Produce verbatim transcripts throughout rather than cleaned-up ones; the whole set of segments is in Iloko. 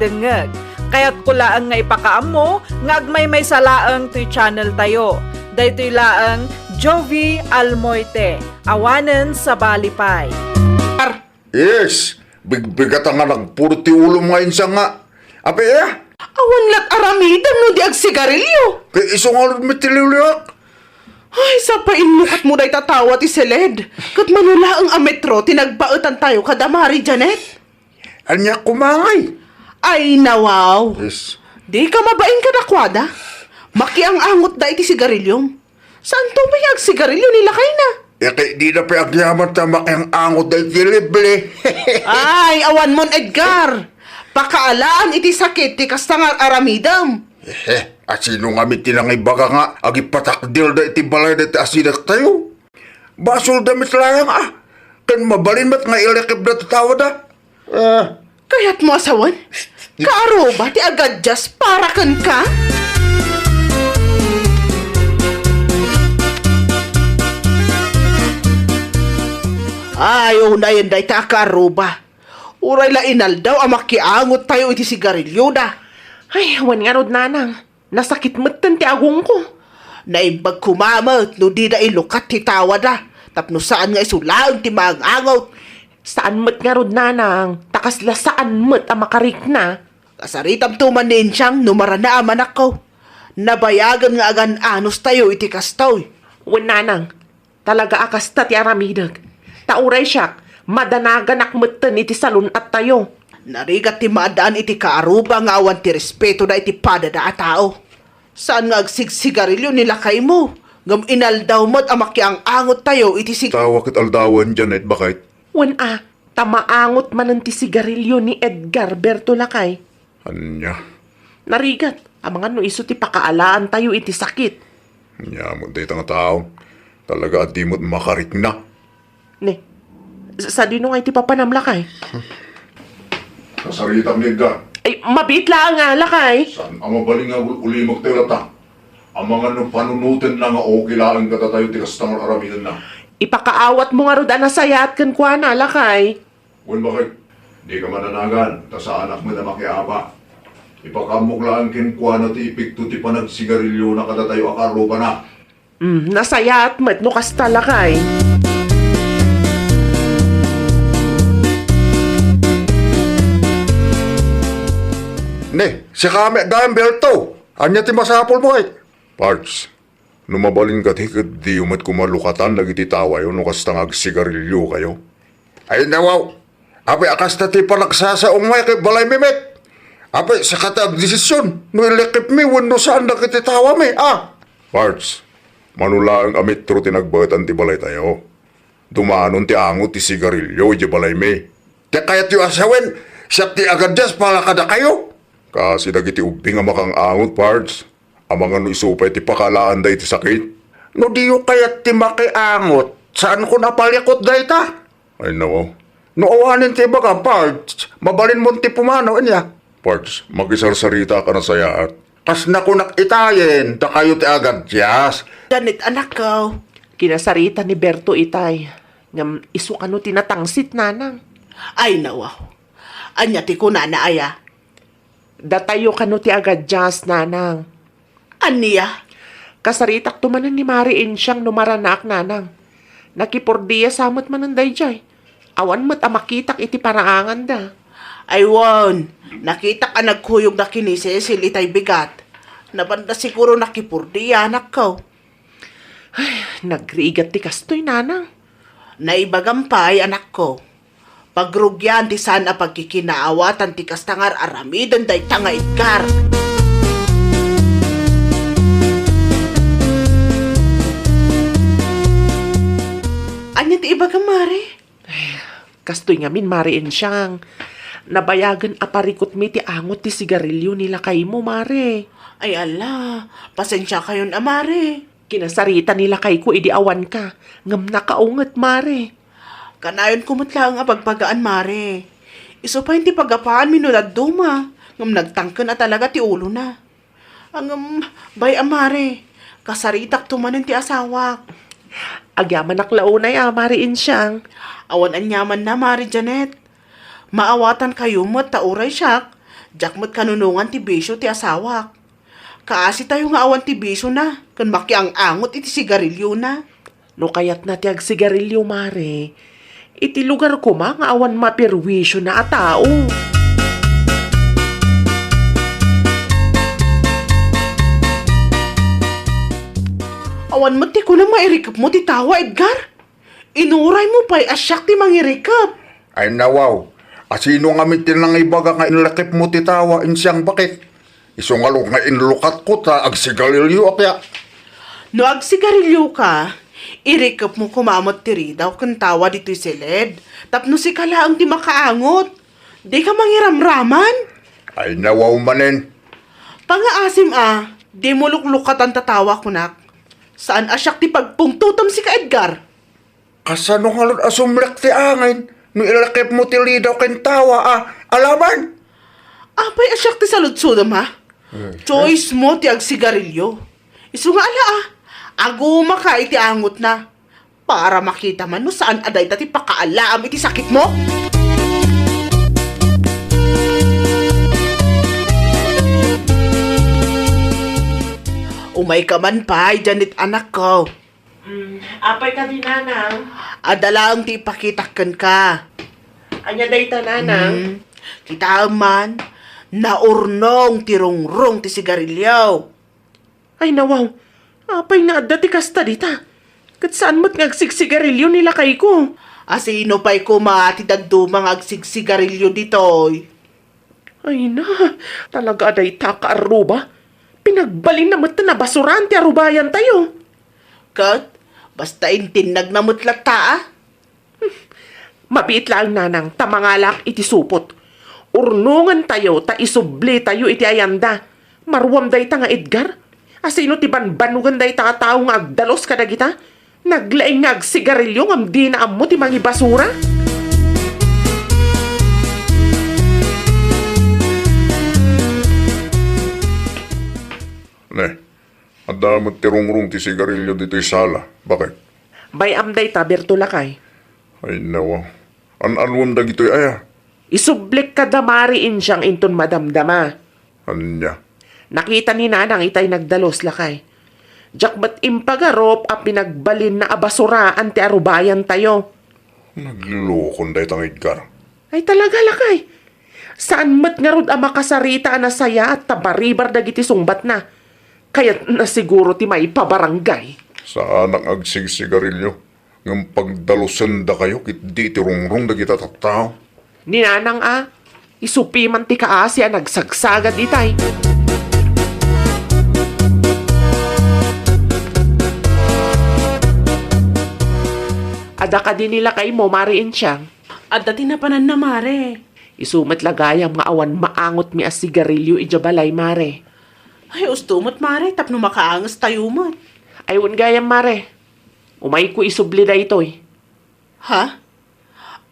dengngeg. Kayatko laeng nga ipakaammo nga agmaymaysa laeng toy channel tayo. Daytoy laeng Jovie Almoite, awanen sabali pay. Yes, bigbigata nga nagpuro ti ulom nga insa nga. Apay, eh? Awan lat aramidem no di agsigarilio. Kay isu ngarud met ti liwliwak. Ay, sa painlukatmo dayta tawa ti Seled. Ket mano laeng a metro ti nagbaetan tayo kada Mari Janet? Ania koma ngay? Ay, nawaw. Yes. Di ka mabain kadakuada. Makiang-angotda iti sigariliom. Saanto pay nga agsigarilio ni lakayna? Ket dida pay agyaman ta makiang-angotda iti libre. Ay, awanmon, Edgar. Pakaalaan iti sakit ti kasta nga ar-aramidem. Eh, asino ngamin ti nangibaga nga agipatakderda iti balayda iti asidaktayo? Basolda met laeng a. Ken mabalin met nga ilekibda ti tawada. Ah. Kayatmo a sawen? Kaaruba ti agadias para kenka? Ay, unayen dayta a kaaruba. Uray la inaldaw a makiangot tayo iti sigarilioda. Ay, awan ngarud, nanang. Nasakit metten ti agongko. Naimbag koma met no dida ilukat ti tawada, tapno saan nga isu laeng ti maang-angot. Saan met ngarud, nanang, ta kasla saan met a makarikna. Kasaritamto man ni Insiang no maranaam, anakko. Nabayagen nga agan-anos tayo iti kastoy. Wen, nanang, talaga a kasta ti aramidek. Ta uray siak, madanaganak metten iti salun-attayo. Narigat ti maaddaan iti kaaruba nga awan ti respetoda iti padada a tao. Saan nga agsigsigarilio ni lakaymo, ngem inaldaw met a makiang-angot tayo iti sig- Tawa ket aldawen, Janet, baket. Wen a, ta maangot manen ti sigarilio ni Edgar Berto, lakay. Ania? Narigat, amangan no isu ti pakaalaan tayo iti sakit. Ania met dayta nga tao? Talaga a di met makarikna. Ne, sa-, sadino nga iti papanam, lakay? Kasaritam ni Edgar. Ay, mabiit laeng a, lakay. Saan a mabalin nga ul-ulimek tayo latta? Amangan no panunotenna nga okay laeng kadatayo ti kasta nga ar-aramidenna. Ipakaawatmo ngarud a nasayaat kenkuana, lakay. Wen, baket, dika madanagan, ta saanak met a makiapa. Ipakaammok laeng kenkuana ti epekto ti panagsigariliona kadatayo a kaarrubana. Mm, nasayaat met no kasta, lakay. Ne, sika met dayon, Berto. Ania ti masapulmo, ay? Pards, no mabalin kadi ket diyo met koma lukatan dagiti tawayo no kasta nga agsigariliokayo. Ay, nawaw! Apay a kasta ti panagsasaom ngay ket balaymi met? Apay, sika ti agdesision no ilekibmi wenno saan dagiti tawami, a? Pards, mano laeng a metro ti nagbaetan ti balaytayo. Dumanon ti angot ti sigarilio idiay balaymi. Ti kayatyo a sawen, siak ti agadias para kadakayo? Kaasi dagiti ubbing a makiang-angot, Pards. Amangan no isu pay ti pakaalaanda iti sakit. No diyo kayat ti makiangot, saankon a palikut dayta. Ay, nako. No awanen ti ibagam, Pards, mabalinmon ti pumanaw, ania? Pards, makisarsarita ka nasayaat. Kasna kunak itayen, dakayo ti agadias. Janet, anakko. Kinasarita ni Berto itay. Ngem isu kano ti natangsit, nanang. Ay, nawaw. Ania ti kunana, aya? Datayo kano ti agadias, nanang. Ania? Kasaritakto manen ni Mari Insiang no maranaak, nanang. Nakipurdiasa met manen daydiay. Awan met a makitak iti paraanganda. Ay wen, nakitak a nagkuyogda ken ni Cecil itay bigat. Napanda siguro nakipurdia, anakko. Ay, nagrigat ti kastoy, nanang. Naibagam pay, anakko. Pagrugian ti saan a pagkikinaawatan ti kasta nga ar-aramiden dayta nga Edgar. Ania ti ibagam, Mare? Ay, kastoy ngamin, Mare Insiang. Nabayagen a parikutmi ti angot ti sigarilio ni lakaymo, Mare. Ay, ala, pasensiakayon a, Mare. Kinasarita ni lakayko idi awanka, ngem nakaunget, Mare. Kanayonko met laeng a bagbagaan, Mare. Isu pay ti pagapaanmi no dadduma, ngem nagtangken a talaga ti ulona. Ngem, bay-am, Mare, kasaritakto manen ti asawak. Agyamanak la unay a, Mare Insiang. Awan aniamanna, Mare Janet. Maawatankayo met ta uray siak, Diak met kanunongan ti bisio ti asawak. Kaasitayo nga awan ti bisiona ken makiang-angot iti sigariliona. No kayatna ti agsigarilio, Mare, iti lugar koma nga awan maperwisiona a tao. Awan met ti kunam nga irikepmo ti tawa, Edgar. Inuraymo pay a siak ti mangirikep. Ay, nawaw. Asino ngamin ti nangibaga nga inlakipmo ti tawa, insiang bakit? Isu ngarud nga inlukatko ta agsigarilioak ya. No agsigarilioka, irikepmo koma met ti ridaw ken tawa ditoy siled tapno sika laeng ti makaangot. Dika mangiramraman? Ay, nawaw manen. Pangaasim a, dimo luklukatan ta tawa kunak. Saan a siak ti pagpungtotem sika, Edgar. Kasano ngarud a sumrek ti angin no ilakipmo ti ridaw ken tawa a alaman? Apay a siak ti saludsodem, ha? Eh, choice mo ti agsigarilio. Isu nga ala, ah. Agumaka iti angotna. Para makita man no saan a dayta ti pakaalaam iti sakitmo. Umayka man pay, Janet, anakko. Mm, apay kadi, nanang? Adda laeng ti ipakitak kenka. Ania dayta, nanang? Mm, kitaem man, naurnong ti rungrong ti sigarilio. Ay, nawaw. Apay nga adda ti kasta dita? Ket saan met nga agsigsigarilio ni lakayko? Asino pay koma ti dadduma nga agsigsigarilio ditoy? Ay na, talaga a dayta ka arruba. Pinagbalinna met ta nabasuraan ti arubayantayo. Ket, basta intinnagna met latta, a. Mabiit laeng, nanang, ta mangalak iti supot. Urnongentayo ta isublitayo iti ayanda. Maruam dayta nga Edgar. Asino ti banbanogen dayta a tao nga agdalus kadagita? Naglaing nga agsigarilio ngem dina ammo ti mangibasura? Ne, adda met ti rungrong ti sigarilio ditoy sala. Bakit? Bay-am dayta, Berto, lakay. Ay, nawa. An-anuem dagitoy aya? Isublik kada Mari Insiang inton madamdama. Ania? Nakita ni Nanang itay nagdalus, lakay. Diak met impagarup a pinagbalinna a basuraan ti arubayantayo. Naglulokon dayta nga Edgar. Ay, talaga, lakay. Saan met ngarud a makasarita a nasayaat ta baribar dagiti sungbatna. Kayatna siguro ti maipabarangay. Saanak agsigsigarilio, ngem pagdalusendakayo ketdi iti rungrong dagita tattao. Ni Nanang a, isu piman ti kaasi a nagsagsagad itay. Adda kadi ni lakaymo, Mari Insiang? Adda ti napananna, Mare. Isu met la gayam nga awan maangotmi a sigarilio idiay balay, Mare. Ay, usto met, Mare, tapno makaangestayo met. Ay, wen gayam, Mare. Umayko isubli daytoy. Ha?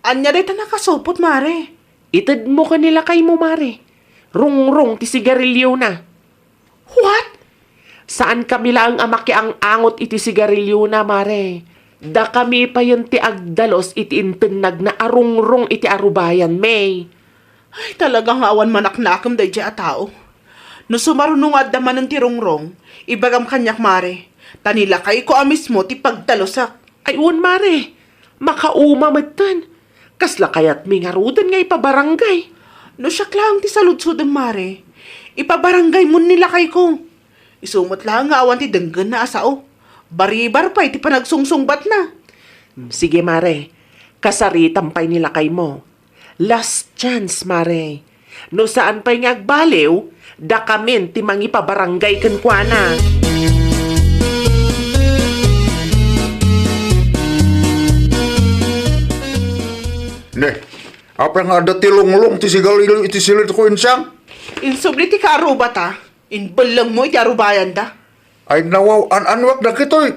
Ania dayta nakasupot, Mare? Itedmo ken ni lakaymo, Mare. Rungrong ti sigariliona. What? Saankami laeng a makiang-angot iti sigariliona, Mare. Dakami payen ti agdalus iti intennagna a rungrong iti arubayanmi. Ay, talaga nga awan manaknakem daydiay a tao. No sumaruno nga adda manen ti rungrong, ibagam kaniak, Mare, ta ni lakayko a mismo ti pagdalusak. Ay, wen, Mare. Makauma metten. Kasla kayatmi ngaruden nga ipabarangay? No siak laeng ti saludsodem, Mare, ipabarangaymon ni lakayko. Isu met laeng nga awan ti denggenna a sao. Baribar pay ti panagsungsungbatna. Mm, sige, Mare. Kasaritam pay ni lakaymo. Last chance, Mare. No saan pay nga agbaliw, dakamin ti mangipabarangay kenkuana. Ne, apay nga adda ti lunglong ti sigarilio iti siled ko, Insiang? Insubli ti kaarubata, imbellengmo iti arubayanda. Ay, nawaw, an-anuak dagitoy?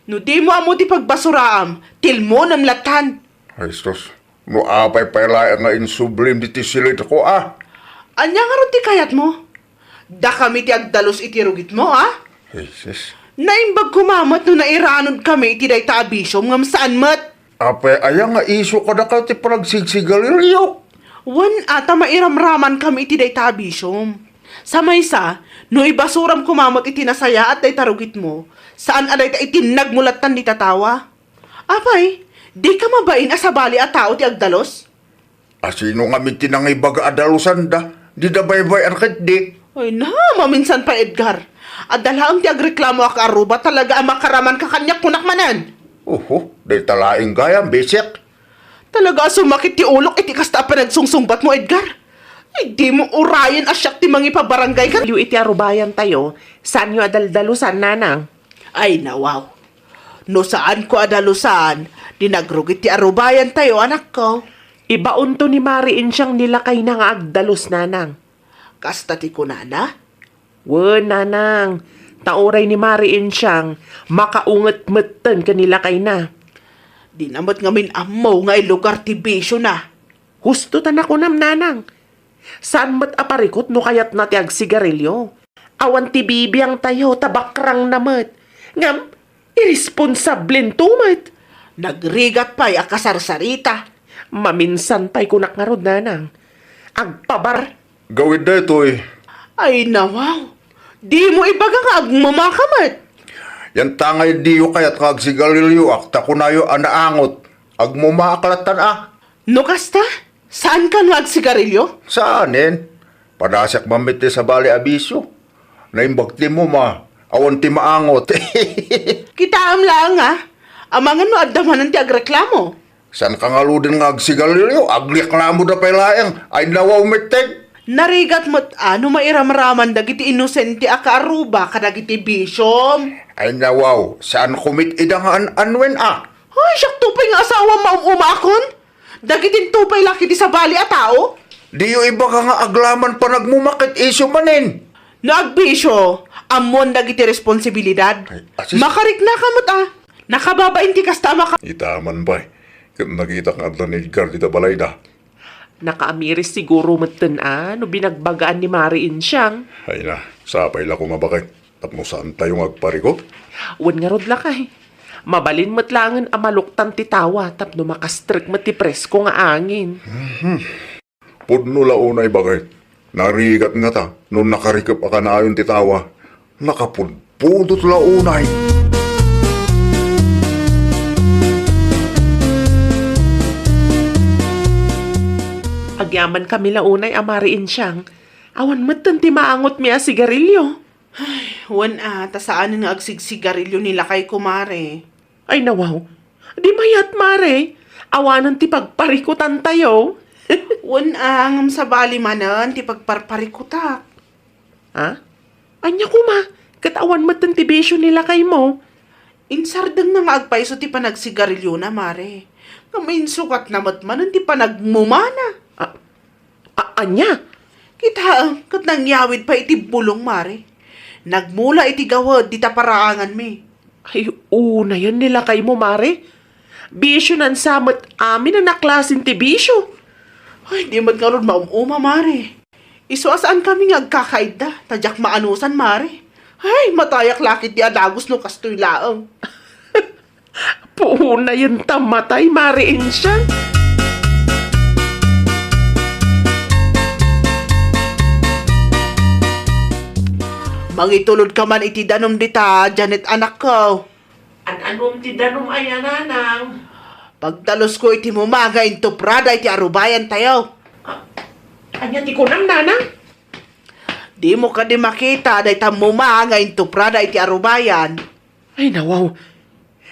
No dimo ammo ti pagbasuraam, tilmonem lattan. Ay, sus. No apay pay laeng nga insublim ditoy siled ko, a? Ania ngarud ti kayatmo? Dakami ti agdalus iti rugitmo, a? Ay, sus. Naimbag koma met no nairanudkami iti dayta a bisiom ngem saan met. Apay aya nga isu kadakayo ti panagsigsigarilio? Wen a ta mairamramankami iti dayta a bisiom. Sa maysa, no ibasuram koma met iti nasayaat dayta rugitmo, saan a dayta itinnagmo lattan dita tawa. Apay, dika mabain a sabali a tao ti agdalus? A sino ngamin ti nangibaga a dalusanda? Dida baybay-an ketdi. Ay na, maminsan pay, Edgar. Adda laeng ti agreklamo a kaaruba, talaga a makaramanka kaniak, kunak manen. Oho, dayta laeng gayam, bisik. Talaga a sumakit ti ulok iti kasta a panagsungsungbatmo, Edgar. Ay, dimo urayen a siak ti mangipabarangay ken. Yu iti arubayantayo, saanyo a daldalusan, nanang. Ay, nawaw. No saanko a dalusan, di nagrugit ti arubayantayo, anakko. Ibaonto ni Mari Insiang ni lakayna nga agdalus, nanang. Kasta ti kunana? Wen, nanang. Ta uray ni Mari Insiang, makaunget metten ken ni lakayna. Dina met ngamin ammo nga ilugar ti bisiona. Husto ta nakunam, nanang. Saan met a parikut no kayatna ti agsigarilio. Awan ti bibiangtayo ta bakrangna met. Ngem, irresponsablento met. Nagrigat pay a kasarsarita. Maminsan pay, kunak ngarud, nanang. Agpabar- Gawid daytoy. Ay, nawaw. Dimo ibaga nga agmumaka met. Yan ta ngay diyo kayat nga agsigarilioak ta kunayo a naangot. Agmumaak lattan a. No kasta, saanka nga agsigarilio? Saanen. Padasiak man met ti sabali a bisio. Naimbag ti muma, awan ti maangot. Kitaem laeng a, amangan no adda manen ti agreklamo. Saanka ngaruden nga agsigarilio, agreklamoda pay laeng. Ay, nawaw metten. Narigat met a no mairamraman dagiti inosente a kaaruba kadagiti bisiom. Ay, nawaw, saanko met ida nga an-anuen a. Ay, siakto pay nga asawam maum-umakon. Dagiti intupay la ket ti sabali a tao. Diyo ibaga nga aglaman panagmuma ket isyo manen. No agbisio, ammoan dagiti responsibilidad. Ay, asis- Makariknaka met a. Nakababain ti kasta a maka- Ita man pay, ket nakitak nga adda ni Edgar dita balayda. Nakaamiris siguro metten a no binagbagaan ni Mari Insiang. Ay na, sapay la koma baket. Tapno saantayo nga agparikut? Wen ngarud lakay. Mabalin met laengen a maluktan ti tawa tapno makastrek met ti presko nga angin. Mhm. Pudno la unay, baket. Narigat ngata no nakarikep a kanayon ti tawa. Nakapudpudot la unay. Agyamankami la unay a Mari Insiang. Awan metten ti maangotmi a sigarilio. Ay, wen a, ta saanen nga agsigsigarilio ni lakayko, Mare. Ay, nawaw. Di mayat, Mare. Awanen ti pagparikutantayo. Wen a, ngem sabali manen ti pagparparikutak. Ha? Ania koma? Ket awan metten ti bisio ni lakaymo. Insardengna nga agpayso ti panagsigariliona, Mare. Ngem insukatna met manen ti panagmumana. A-, A-, ania? Kitaem, ket nangyawid pay iti bulong, Mare. Nagmula iti gawed dita paraanganmi. Ay, unayen ni lakaymo, Mare. Bisionan sa met amin a naklasen ti bisio. Ay, di met ngarud maum-uma, Mare. Isu a saankami nga agkakaidda, ta diak maanusan, Mare. Ay, matayak la ketdi a dagus no kastoy laeng. Puonayen ta matay, Mare Insiang. Mangitulodka man iti danum dita, Janet, anakko. An-anum ti danum aya, nanang? Pagdalusko iti muma nga intuprada iti arubayantayo. A-, ania ti kunam, nanang? Dimo kadi makita dayta muma nga intuprada iti arubayan? Ay, nawaw.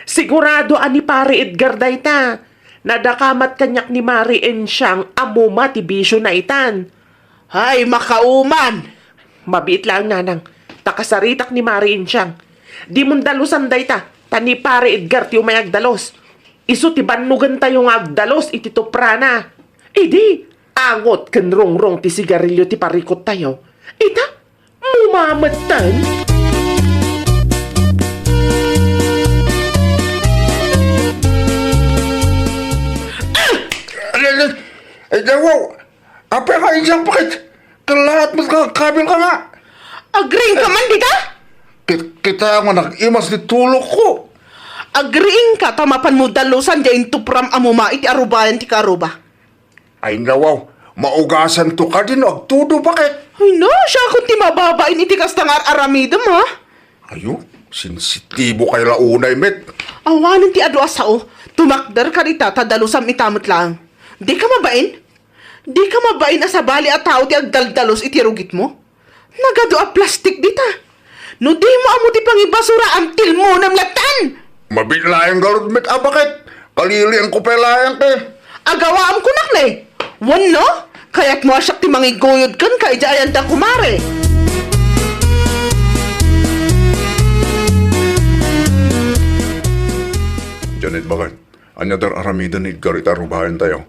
Sigurado a ni Pare Edgar dayta. Nadakamat kaniak ni Mare Insiang a muma ti bisiona itan. Ay, makauman! Mabiit laeng, nanang. Ta kasaritak ni Mare Insiang. Dimon dalusan dayta, ta ni Pare Edgar ti umay agdalus. Isu ti bannogentayo nga agdalus iti tuprana. Idi, angot ken rungrong ti sigarilio ti parikuttayo. Ita, muma metten. Ay, ay, ay, ay, wow! Apay nga, Insiang, bakit? Kalaat met nga agkabilka nga. Agriingka man dita? Kit-, kita nga nag-imas ti tulokko. Agriingka ta mapanmo dalusan diay intupram a muma iti arubayan ti kaaruba. Ay, nawaw. Maugasanto kadi no agtudo, baket? Ay na, siakon ti mababain iti kasta nga ar-aramidem, ha? Ayo, sensitibo kay la unay met. Awanen ti adu a sao, tumakder ka dita ta dalusam ita met laeng. Dika mabain? Dika mabain a sabali a tao ti agdaldalus iti rugitmo? Nagadu a plastik dita. No dimo ammo ti pangibasuraam, tilmonem lattan! Mabiit laeng garud met a baket. Kalilianko pay laeng, eh. Agawaam kunak ne. Wenno, kayatmo a siak ti mangiguyod kenka idiay ayanda, kumare? Janet, baket, ania dar-aramiden ni Edgar iti arubaentayo?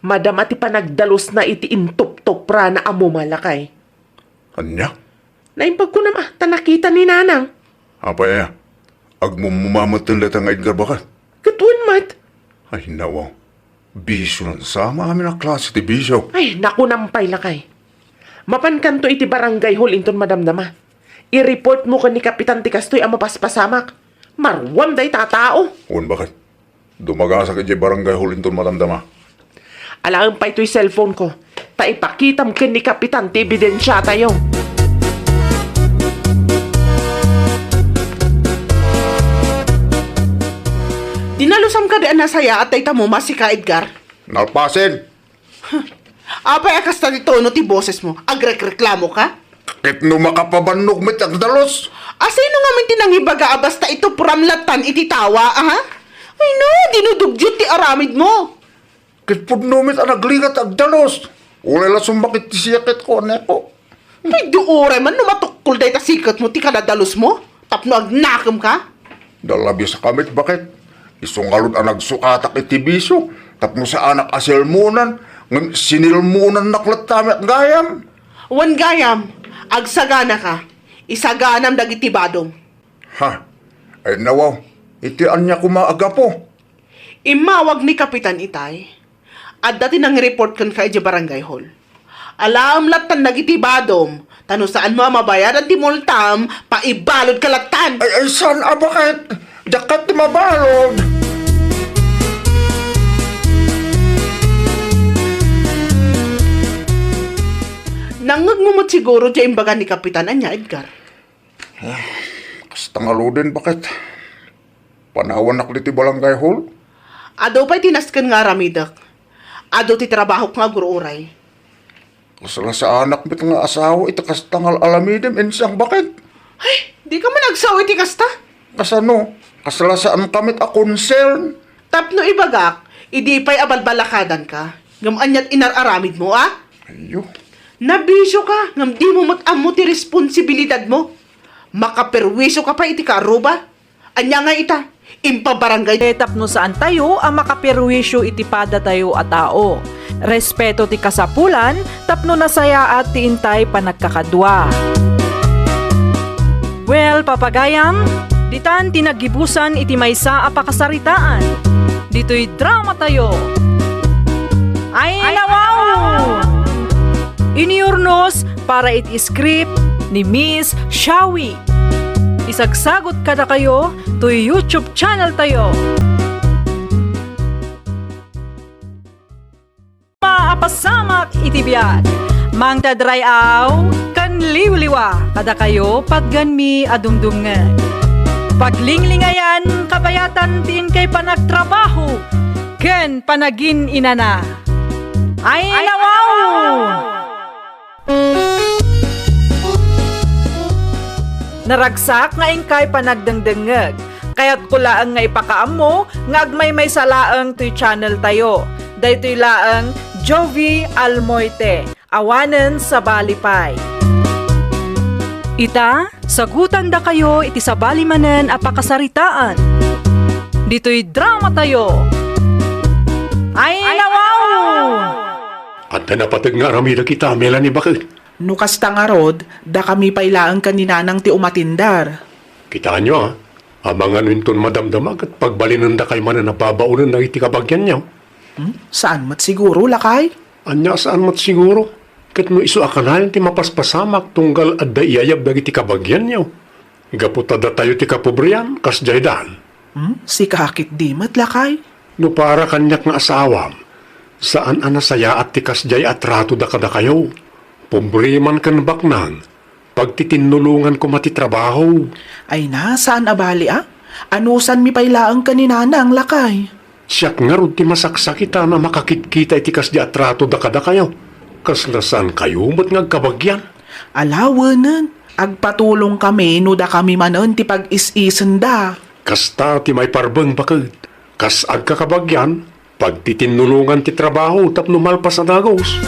Madama ti panagdalusna iti intuptuprana a muma, lakay. Ania? Naimbag kunam a, ta nakita ni Nanang. Apay aya? Agmumuma metten dayta nga Edgar, baket? Ket wen met. Ay, nawaw. Bisio, sa amin a klase ti bisio. Ay, nakunam pay, lakay. Mapankanto iti barangay hall inton madamdama. I-report mo ken ni Kapitan ti kastoy a mapaspasamak. Maruam dayta a tao. Wen, baket. Dumagasak idiay barangay hall inton madamdama. Alaem pay toy cellphone ko, ta ipakitam ken ni Kapitan ti ebidensiatayo. Dinalusam kadi a nasayaat dayta muma, sika, Edgar? Nalpasen. Apay a kasta ti tono ti bosesmo? Agrekreklamoka? Ket no makapabannog met ti agdalus? A sino ngamin ti nangibaga a basta ituprem lattan iti tawa, aha? Ay no, dinudugdiot ti aramidmo. Ket pudno met a nagligat ti agdalus. Uray la summakit ti siaketko, aneko. Ay, di uray man no matukkol dayta siketmo ti kadadalusmo tapno agnakemka? Nalabisaka met, baket. Isu ngarud a nagsukatak iti bisio tapno saanak a silmonan, ngem sinilmonannak latta met gayam. Wen gayam, agsaganaka, isaganam dagiti badom. Ha? Ay, nawaw, iti ania koma a gapu? Immawag ni Kapitan itay. Adda ti nangreport kenka idiay barangay hall. Alaem lattan dagiti badom, ta no saanmo a mabayadan ti multam, paibalodka lattan. Ay, ay, saan a baket? Diak ket ti mabalod. Nangngegmo met siguro ti imbaga ni Kapitan, ania, Edgar? Ah, kasta ngaruden, baket. Panawannak ditoy barangay hall. Adu pay ti nasken nga aramidek. Adu ti trabahok nga agur-uray. Kasla saanak met nga asawa iti kasta nga al-alamidem, insang, baket. Ay, dika man agsao iti kasta. Kasano? Kasla saanka met a concern. Tapno ibagak, idi pay a balbalakadanka, ngem aniat inar-aramidmo, a? Ayo. Nabisioka, ngem dimo met ammo ti responsibilidadmo. Makaperwisioka pay iti kaarruba. Ania ngay ita? Impabarangay. Tapno saantayo a makaperwisio iti padatayo a tao. Respeto ti kasapulan tapno nasayaat ti intay panagkakadua. Well, papagayam, ditan ti naggibusan iti maysa a pakasaritaan. Ditoy dramatayo. Ay, nawaw! Iniurnos para iti script ni Miss Shawi. Isagsagot kadakayo toy YouTube channel tayo. Maapasamak iti biag. Mangted ray-aw ken liwliwa kadakayo patgenmi a dumdumngeg. Paglinglingayan kabayatan ti inkay panagtrabaho ken panagin-inana. Ay, nawaw! Naragsak nga inkay panagdengdengngeg. Kayatko laeng nga ipakaammo nga agmaymaysa laeng toy channel tayo. Daytoy laeng Jovi Almoite, awanen sabali pay. Ita, sagutandakayo iti sabali manen a pakasaritaan. Ditoy dramatayo. Ay, nawaw! Adda napateg nga aramidek ita, Melanie, baket? No kasta ngarud, dakami pay laeng ken ni Nanang ti umatindar. Kitaenyo, a, amangan no inton madamdama ket pagbalinendakay manen a babaonen dagiti kabagianyo. Hmm? Saan met siguro, lakay? Ania saan met siguro? Ket no isu a kanayon ti mapaspasamak tunggal adda iyayab dagiti kabagianyo. Gapu ta datayo ti kapobrian, kasdiay dan. Hmm? Sika ketdi met, lakay? No para kaniak nga asawam, Saan a nasayaat ti kasdiay a tratoda kadakayo. Pobre man ken baknang, pagtitinnulongan koma ti trabaho. Ay na, saan a bali a? Anusanmi pay laeng ken ni Nanang, lakay. Siak ngarud ti masaksakitan a makakitkita iti kasdi a tratoda kadakayo. Kasla saankayo met nga agkabagian? Ala, wenen, agpatulongkami no dakami manen ti pag-is-isenda. Kasta ti maiparbeng baket. Kas agkakabagian, pagtitinnulongan ti trabaho tapno malpas a dagus.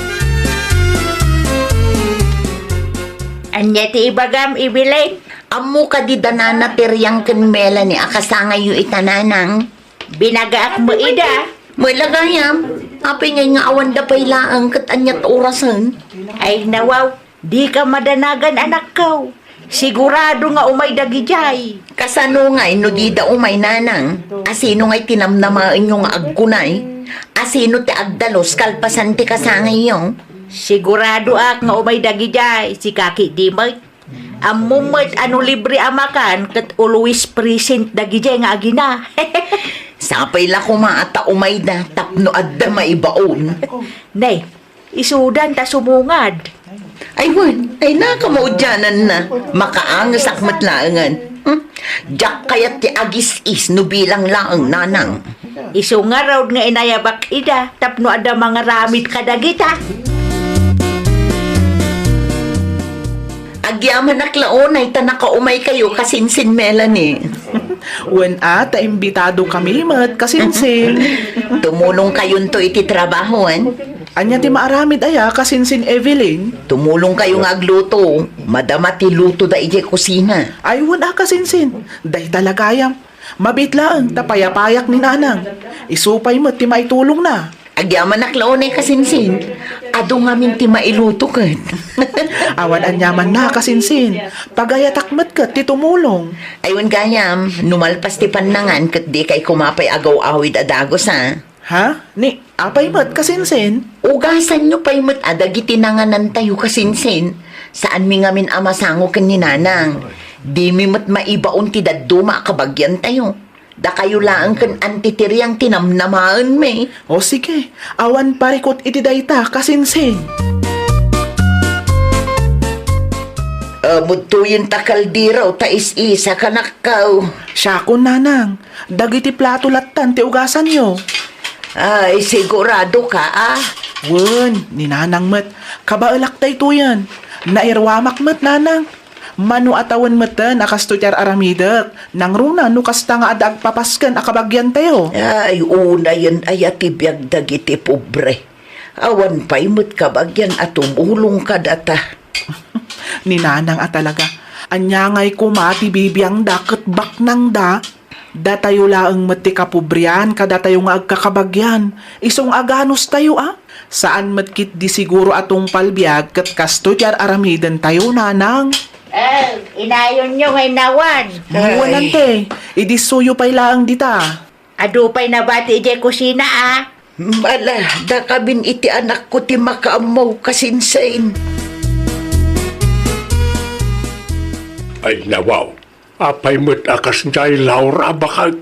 Ania ti ibagam, Evelyn? Ammo kadi da Nana ti Riang ken Melanie a kasangayyo ita, Nanang? Binagaak met ida. Met la gayam, apay ngay nga awanda pay laeng ket aniat orasen? Ay, nawaw, dika madanagan, anakko. Sigurado nga umay dagidiay. Kasano ngay no dida umay, Nanang? Asino ngay ti namnamaenyo nga agkunay? Asino ti agdalus kalpasan ti kasangayyo? Siguradoak nga umay dagidiay, sika ketdi met. Ammom met a no libre a makan ket always present dagidiay nga agina. Sapay la koma a ta umayda tapno adda maibaon. Nay, isudan ta sumungad. Ay wen, ay nakamaudiananna. Makaangesak met laengen. Hmm? Diak kayat ti agis-is no bilang laeng, Nanang. Isu ngarud nga inayabak ida tapno adda mangaramid kadagita. Agyamanak la unay ta nakaumaykayo, kasinsin Melanie. Wen a, ta imbitadokami met, kasinsin. Tumulongkayonto iti trabahoan. Ania ti maaramid aya, kasinsin Evelyn? Tumulongkayo nga agluto. Madama ti lutoda idiay kusina. Ay, wen a, kasinsin. Dayta la gayam. Mabiit laeng ta payapayak ni Nanang. Isu pay met ti maitulongna. Agyamanak la unay, kasinsin. Adu ngamin ti mailuto ket. Awan aniamanna, kasinsin. Pagayatak met ket ti tumulong. Ay wen gayam, no malpas ti pannangan ket dikay koma pay agaw-awid a dagus a. Ha? Ni, apay met, kasinsin? Ugasanyo pay met a dagiti nanganantayo, kasinsin. Saanmi ngamin a masango ken ni Nanang. Dimi met maibaon ti dadduma a kabagiantayo. Dakayo laeng ken Auntie Tiriang ti namnamaenmi. O sige, awan parikut iti dayta, kasinsin. Amudtoyen ta kaldero ta is-isa, kanakkaw. Siakon, Nanang. Dagiti plato lattan ti ugasanyo. Ay, sigurado ka, a? Wen, ni Nanang met, kabaelak daytoyen. Nairuamak met, Nanang. Mano a tawen metten a kastoy ti ar-aramidek, nangruna no kasta nga adda agpapasken a kabagiantayo. Ay, unayen aya ti biag dagiti pobre. Awan pay met kabagian a tumulong kadata. Ni Nanang a talaga. Ania ngay koma ti bibiangda ket baknangda? Datayo laeng met ti kapobrian kadatayo nga agkakabagian. Isu nga aganustayo a? Saan met ketdi siguro a tungpal biag ket kastoy ti ar-aramidentayo, Nanang. Eh, inayonyo nga innawan. Ay. Wen, Auntie, idissoyo pay laeng dita. Adu pay nabati idiay kusina a. Ala, dakamin iti anakko ti makaammo, kasinsin. Ay, nawaw. Apay met a kasdiay, Laura, baket?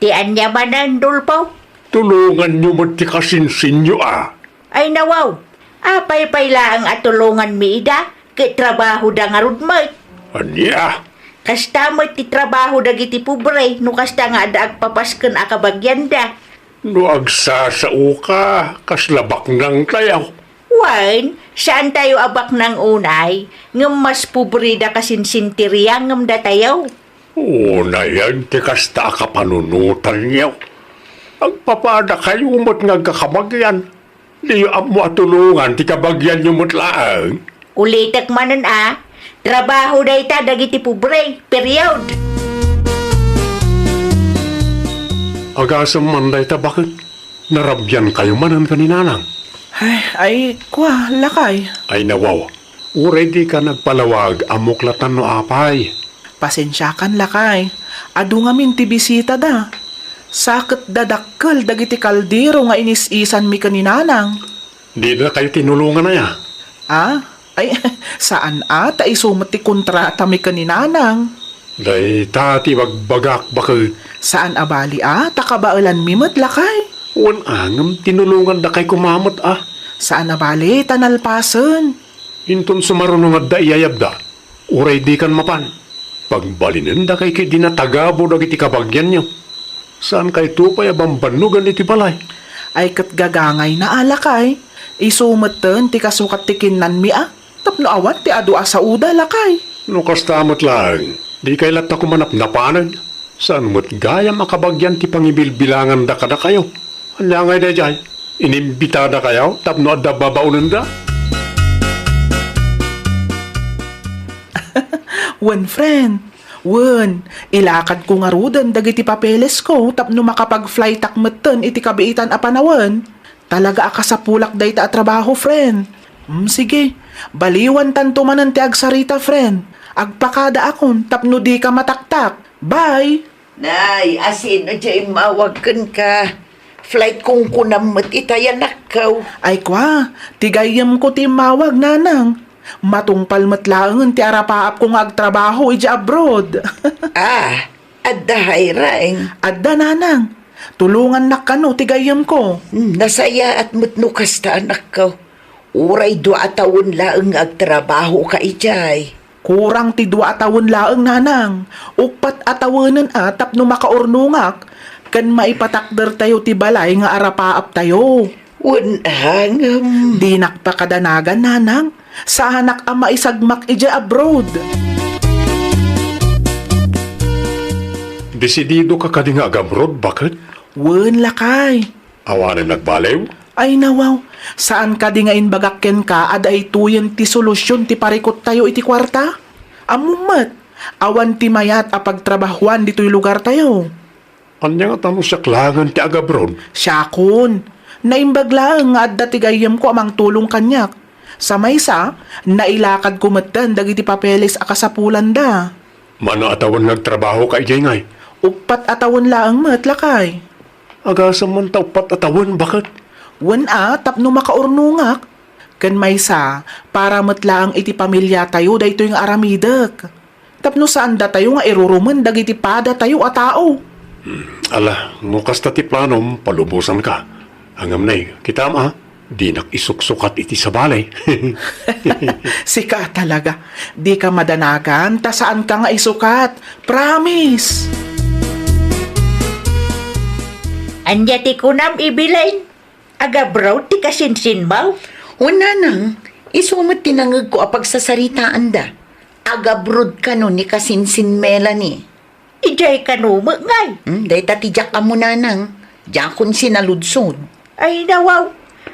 Ti ania manen, Dolfo? Tulonganyo met ti kasinsinyo a. Ay, nawaw. Apay pay laeng a tulonganmi ida, ket trabahoda ngarud met. Ania? Kasta met ti trabaho dagiti pobre no kasta nga adda agpapasken a kabagianda. No agsasaoka, kasla baknangtayo. Wen, saantayo a baknang unay, ngem mas pobreda kasinsin ti Riang ngem datayo. Unayen ti kasta a kapanunotanyo. Agpapadakayo met nga agkakabagian. Diyo ammo a tulongan ti kabagianyo met laeng. Ulitek manen a, trabaho dayta dagiti pobre, period. Agasem man dayta, baket? Narabiankayo manen ken ni Nanang? Ay, ay, kua, lakay. Ay, nawaw. Uray dika nagpalawag, ammok latta no apay. Pasensiakan, lakay. Adu ngamin ti bisitada. Saketda dakkel dagiti kaldero nga inis-isanmi ken ni Nanang. Didakayo tinulongan aya? Ah? Ay, saan a, ta isu met ti kontratami ken ni Nanang. Dayta ti ibagbagak, baket. Saan a bali a, ta kabaelanmi met, lakay. Wen a ngem tinulongandakay koma met a. Saan a bale ta nalpasen. Inton sumaruno nga adda iyayabda, uray dikan mapan, pagbalinendakay ket dinatagabo dagiti kabagianyo. Saankayto pay a bambannogan iti balay. Ay ket gagangayna a lakay. Isu metten ti kasukat ti kinnanmi a. Tapno awan ti adu a saoda, lakay. No kasta met laeng, dikay latta koma napnapanen. Saan met gayam a kabagian ti pangibilbilanganda kadakayo. Ania ngay daydiay? Inimbitadakayo tapno adda babaonenda? Wen, friend. Wen, ilakadko ngaruden dagiti papelesko tapno makapag-flightak metten iti kabiitan a panawen. Talaga a kasapulak dayta a trabaho, friend. Mm, sige. Baliwantanto manen ti agsarita, friend. Agpakadaakon tapno dika mataktak. Bye! Nay, asino diay immawag kenka? Flight kong kunam met ita, anakko. Ay kua, ti gayyemko ti immawag, nanang. Matungpal met laengen ti arapaapko nga agtrabaho idiay abroad. Ah, adda, Hayreng? Adda, nanang. Tulongannak kano ti gayyemko. Hmm, nasayaat met no kasta, anakko. Uray dua a tawen laeng nga agtrabahoka idiay. Kurang ti dua a tawen laeng, nanang. Uppat a tawenen a tapno makaurnongak ken maipatakdertayo ti balay nga arapaaptayo. Wen a ngem. Dinak pakadanagan, nanang. Saanak a maisagmak idiay abroad. Desididoka kadi nga agabroad, baket? Wen, lakay. Awanen nagbaliw? Ay, nawaw. Saan kadi nga imbagak kenka a daytoyen ti solusion ti parikuttayo iti kuarta? Ammom met, awan ti mayat a pagtrabahoan ditoy lugartayo. Ania ngata no siak laengen ti agabroad? Siakon. Naimbag laeng nga adda ti gayyemko a mangtulong kaniak. Sa maysa, nailakadko metten dagiti papeles a kasapulanda. Mano a tawen nga agtrabahoka idiay ngay? Uppat a tawen laeng met, lakay. Agasem man ta uppat a tawen, baket? Wen a, tapno makaurnongak. Ken maysa, para met laeng iti pamiliatayo daytoy nga aramidek. Tapno saandatayo nga irurumen dagiti padatayo a tao. Hmm, ala, no kasta ti planom, palubosanka. Ngem nay, kitam a, dinak isuksukat iti sabali. Sika talaga, dika madanagan ta saanka nga isukat. Promise! Ania ti kunam, Evelyn? Agabroad ti kasinsinmaw? O, nanang, isu met ti nangegko a pagsasaritaanda. Agabroad kano ni kasinsin Melanie. Idiay kano met ngay? Hmm, dayta ti diak ammo, nanang. Diakon sinaludsod. Ay, nawaw.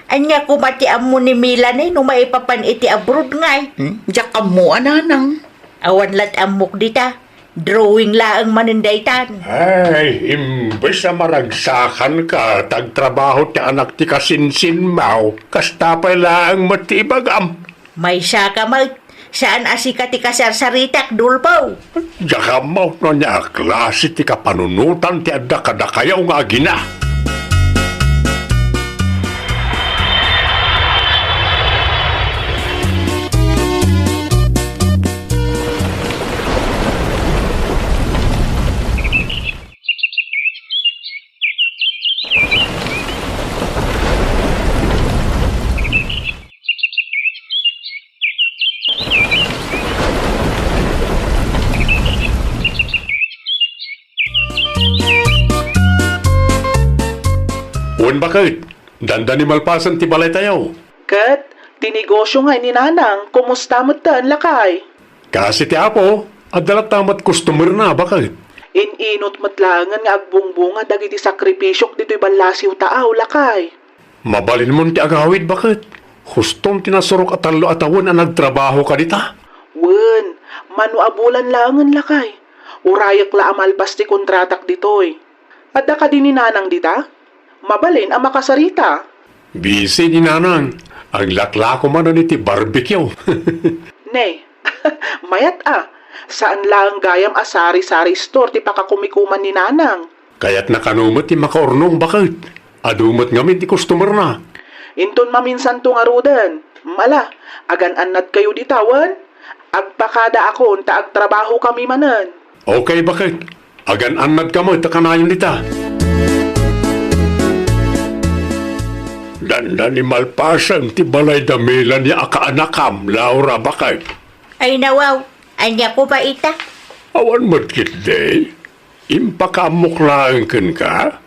Ania koma ti ammo ni Melanie no maipapan iti abroad ngay? Hmm, diak ammo a, nanang. Awan lat ammok dita. Drawing laeng manen daytan. Ay, imbes a maragsakanka ta agtrabaho ti anak ti kasinsinmaw, kasta pay laeng met ti ibagam. Maysaka met, saan a sika ti kasarsaritak, Dolfo. Diak ammo no ania a klase ti kapanunotan ti adda kadakayo nga agina. Wen, baket, dandani malpasen ti balaytayo. Ket, ti negosyo ngay ni Nanang, kumusta metten, lakay? Kaasi ti Apo, adda latta met customer-na, baket. In-inut met laengen nga agbungbunga dagiti sakripisiok ditoy ballasiw ta aw, lakay. Mabalinmon ti agawid, baket. Huston ti nasurok a tallo a tawen a nagtrabaho ka dita. Wen, mano a bulan laengen, lakay. Urayek la a malpas ti kontratak ditoy. Adda kadi ni Nanang dita? Mabalin a makasarita. Busy ni Nanang. Aglaklako manen iti barbecue. Ne, mayat a. Saan laeng gayam a sari-sari store ti pakakumikuman ni Nanang. Kayatna kano met ti makaurnong, baket. Adu met ngamin ti customer-na. Inton maminsanto ngaruden. Mala, agan-annadkayo dita wen? Agpakadaakon ta agtrabahokami manen. Okay, baket. Agan-annadka met a kanayon dita. Dandani malpasen ti balay da Melanie a kaanakam, Laura, baket. Ay nawaw, ania koma ita? Awan met ketdi. Impakaammok laeng kenka?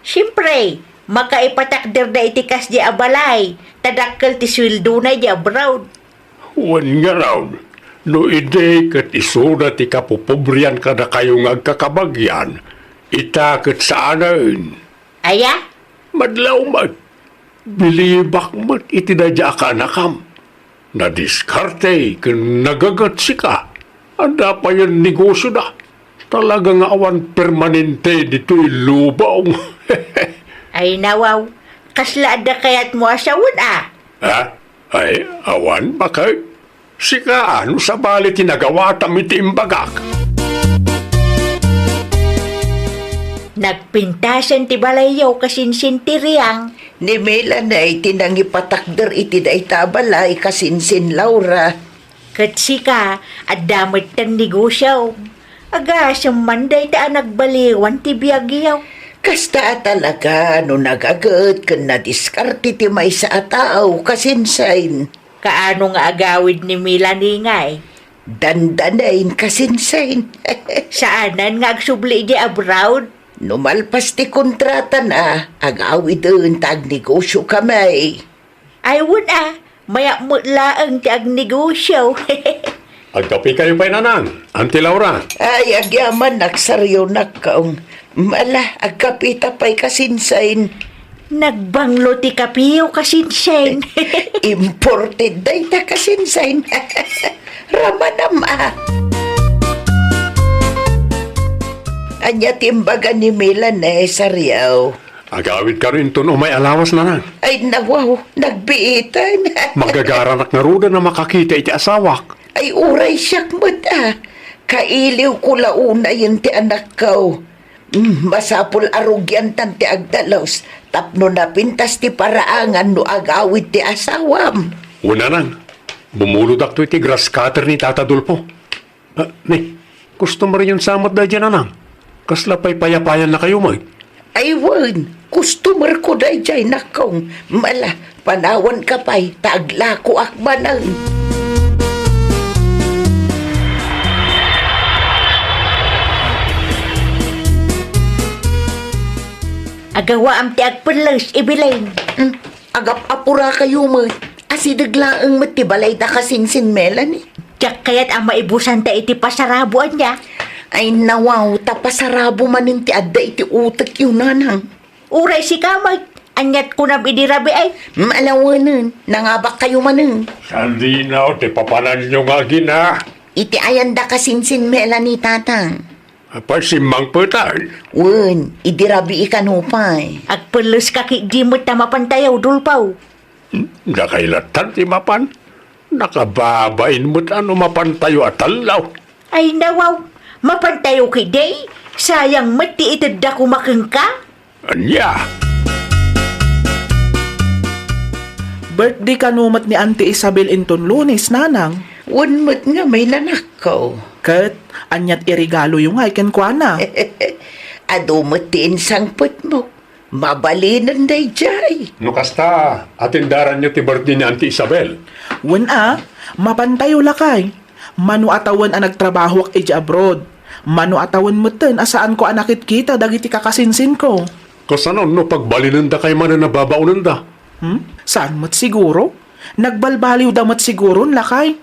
Siempre, makaipatakderda iti kasdi a balay, ta dakkel ti sueldona idiay abroad. Wen ngarud, no idi ket isuda ti kapopobrian kadakayo nga agkakabagian, ita ket saanen. Aya? Madlaw met. Bilibak met iti daydiay a kaanakam. Nadiskarte ken nagaget sika. Adda payen negosioda. Talaga nga awan permanente ditoy lubong. Ay nawaw, kasla adda kayatmo a sawen a? Ha? Ay, awan, baket. Sika, no sabali ti nagawatam iti imbagak. Nagpintasen ti balayyo kasinsin ti Riang. Ni Melanie ti nangipatakder iti dayta a balay kasinsin Laura. Ket sika, adda metten negosiom. Agasem man dayta a nagbaliwan ti biagyo. Kasta a talaga no nagaget ken nadiskarte ti maysa a tao kasinsin. Kaano nga agawid ni Melanie ngay? Dandanin kasinsin. Saanen nga agsubli idiay abroad? No malpas ti kontratana, agawiden ta agnegosio kami. Ay, wen a, mayat met laeng ti agnegosio. Agkapikayo pay, nanang, Auntie Laura. Ay, agyaman, agsarionnak, kaong. Ala, agkapita pay kasinsin. Nagbanglo ti kapiyo kasinsin. Imported dayta kasinsin. Ramanam a. Ania ti imbaga ni Melanie, Sariaw? Agawid kano inton umay a lawas, nanang. Ay, nawaw, nagbiitan. Magagaranak ngaruden a makakita iti asawak. Ay, uray siak met a. Kailiwko la unayen ti anakko. Mm, masapul a rugiantan ti agdalus tapno napintas ti paraangan no agawid ti asawam. Wen, nanang, bumulodakto iti grass cutter ni Tata Dolfo. Ah, ni, customeryon sa met daydiay, nanang. Kasla pay payapayannakayo met? Ay wen, customerko daydiay, nakong. Ala, panawanka pay, ta aglakoak manen. Agawaam ti agpelles, Evelyn. Hmm, agap-apurakayo met. Asideg laeng met ti balayda kasinsin Melanie. Diak kayat a maibusanta iti pasarabo, ania? Ay, nawaw, ta pasarabo manen ti adda iti utekyo, nanang. Uray sika met, aniat kunam idi rabii? Malawenen, nangabakkayo manen. Saan dinaw ti papananyo nga agina? Iti ayanda kasinsin Melanie, tatang. Apay, simmangpetan? Wen, idi rabii kano pay. Agpelleska ketdi met ta mapantayo, Dolfo. Hmm, dakay lattan ti mapan. Nakababain met a no mapantayo a tallo. Ay, nawaw, mapantayo ketdi. Sayang met ti itedda koma kenka. Ania? Birthday kano met ni Auntie Isabel inton Lunes, nanang? Wen met nga, may nanakko. Ket, aniat iregaloyo ngay kenkuana? Adu met ti insangpetmo. Mabalinen daydiay. No kasta, atendaranyo ti birthday ni Auntie Isabel. Wen a, mapantayo lakay. Mano a tawen a nagtrabahoak idiay abroad. Mano a tawen metten a saanko a nakitkita dagiti kakasinsinko. Kasano no pagbalinendakay manen a babaonenda? Hmm? Saan met siguro? Nagbalbaliwda met siguron, lakay.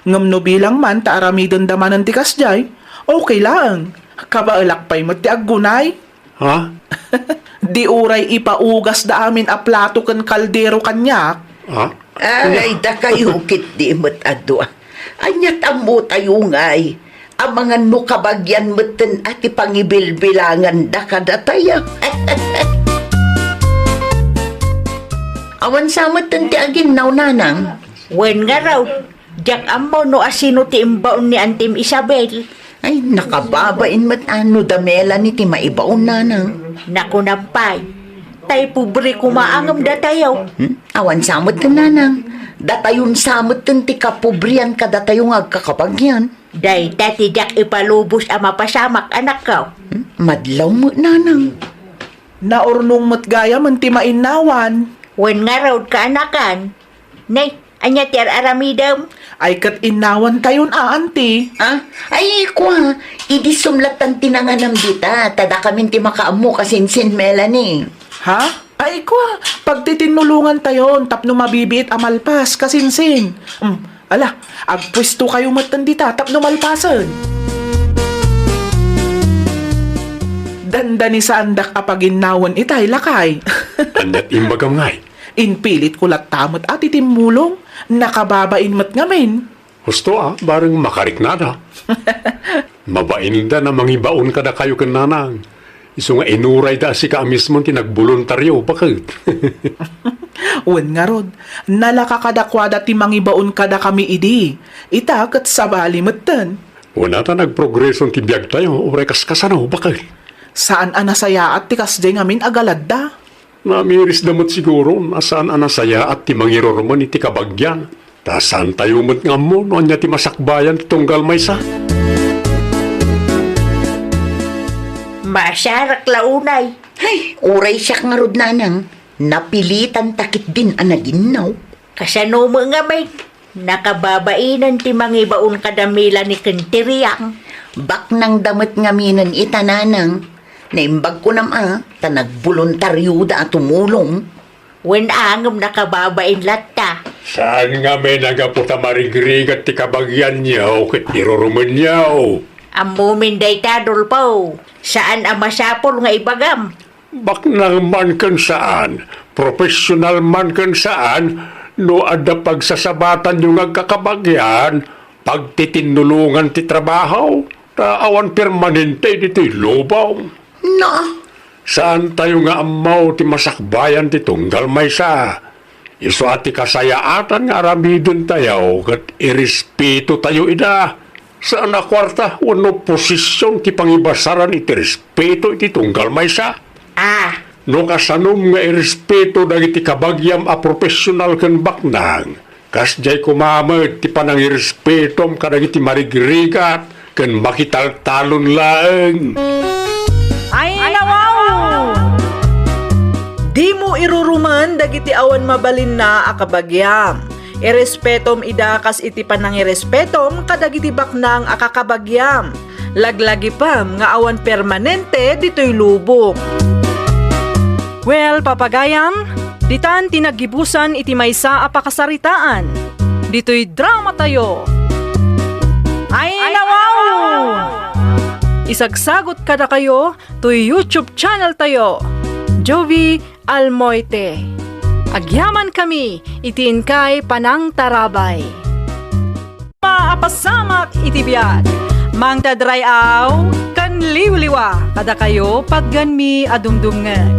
Ngem no bilang man ta aramidenda manen ti kasdiay, okay laeng. Kabaelak pay met ti aggunay. Ha? Di uray ipaugasda amin a plato ken kaldero kaniak. Ha? Ay, dakayo ketdi met a dua. Aniat ammotayo ngay? Amangan no kabagian metten a ti pangibilbilanganda kadatayo. Awan sa metten ti aginnaw, nanang. Wen ngarud, diak ammo no asino ti imbaon ni Antim Isabel. Ay, nakababain met a no da Melanie ti maibaon, nanang. Nakunam pay, tay pobre koma ngem datayo. Hmm? Awan sa metten, nanang. Datayon sa metten ti kapobrian kadatayo nga agkakabagian. Dayta ti diak ipalubos a mapasamak, anakko. Hmm? Madlaw met, nanang. Naurnong met gayamen ti mainnawan. Wen ngarud, kaanakan. Nay, ania ti ar-aramidem? Ay, ket innawantayon a, anti. Ah? Ay, kua, idi sumlatan ti nanganam dita, ta dakamin ti makaammo, kasinsin, Melanie. Ha? Ay, kua, pagtitinnulongantayon tapno mabibiit a malpas, kasinsin. Hmm, ala, agpuestokayo metten dita tapno malpasen. Dandani saandak a paginnawen itay, lakay. Aniat imbagam ngay? Inpilitko latta met a ti timmulong, nakababain met ngamin. Husto a, bareng makariknada. Mabainda a mangibaon kadakayo ken nanang. Isu nga inurayda a sika a mismo ti nagboluntario, baket. Wen ngarud, nalaka kadakuada ti mangibaon kadakami idi. Ita ket sabali metten. Wen a ta nagprogreson ti biagtayo, uray kaskasano, baket. Saan a nasayaat ti kasdiay ngamin a galadda. Namirisda met siguro a saan a nasayaat ti mangirurumen iti kabagian. Ta saantayo met nga ammo no ania ti masakbayan ti tunggal maysa. Maasiarak la unay. Ay, uray siak ngarud, nanang, napilitanta ketdin a naginnaw. Kasano met ngamin? Nakababainan ti mangibaon kada Melanie ken ti Riang. Baknangda met ngaminen ita, nanang. Naimbag kunam a, ta nagboluntarioda a tumulong. Wen a ngem nakababain latta. Saan ngamin a gapu ta marigrigat ti kabagianyo ket irurumenyo? Ammomin dayta, Dolfo. Saan a masapul nga ibagam. Baknang man ken saan, profesional man ken saan, no adda pagsasabatanyo nga agkakabagian, pagtitinnulongan ti trabaho, ta awan permanente ditoy lubong. Na, saantayo nga ammo ti masakbayan ti tunggal maysa. Isu a ti kasayaatan nga aramidentayo ket irespetotayo ida. Saan a kuarta wenno posisyon ti pangibasaran iti respeto iti tunggal maysa. Ah. No kasanom nga irespeto dagiti kabagiam a profesional ken baknang, kasdiay koma met ti panangirespetom kadagiti marigrigat ken makitaltalon laeng. Ay, nawaw! Dimo irurumen dagiti awan mabalinna a kabagiam. Irespetom ida kas iti panangirespetom kadagiti baknang a kakabagiam. Laglagipem nga awan permanente ditoy lubong. Well, papagayam, ditan ti naggibusan iti maysa a pakasaritaan. Ditoy dramatayo. Ay, nawaw! Isagsagot kadakayo toy YouTube channel tayo, Jovie Almoite. Agyamankami iti inkay panangtarabay. Mapasamak iti biag, mangted ray-aw ken liwliwa kadakayo paggenmi a dumdumngeg.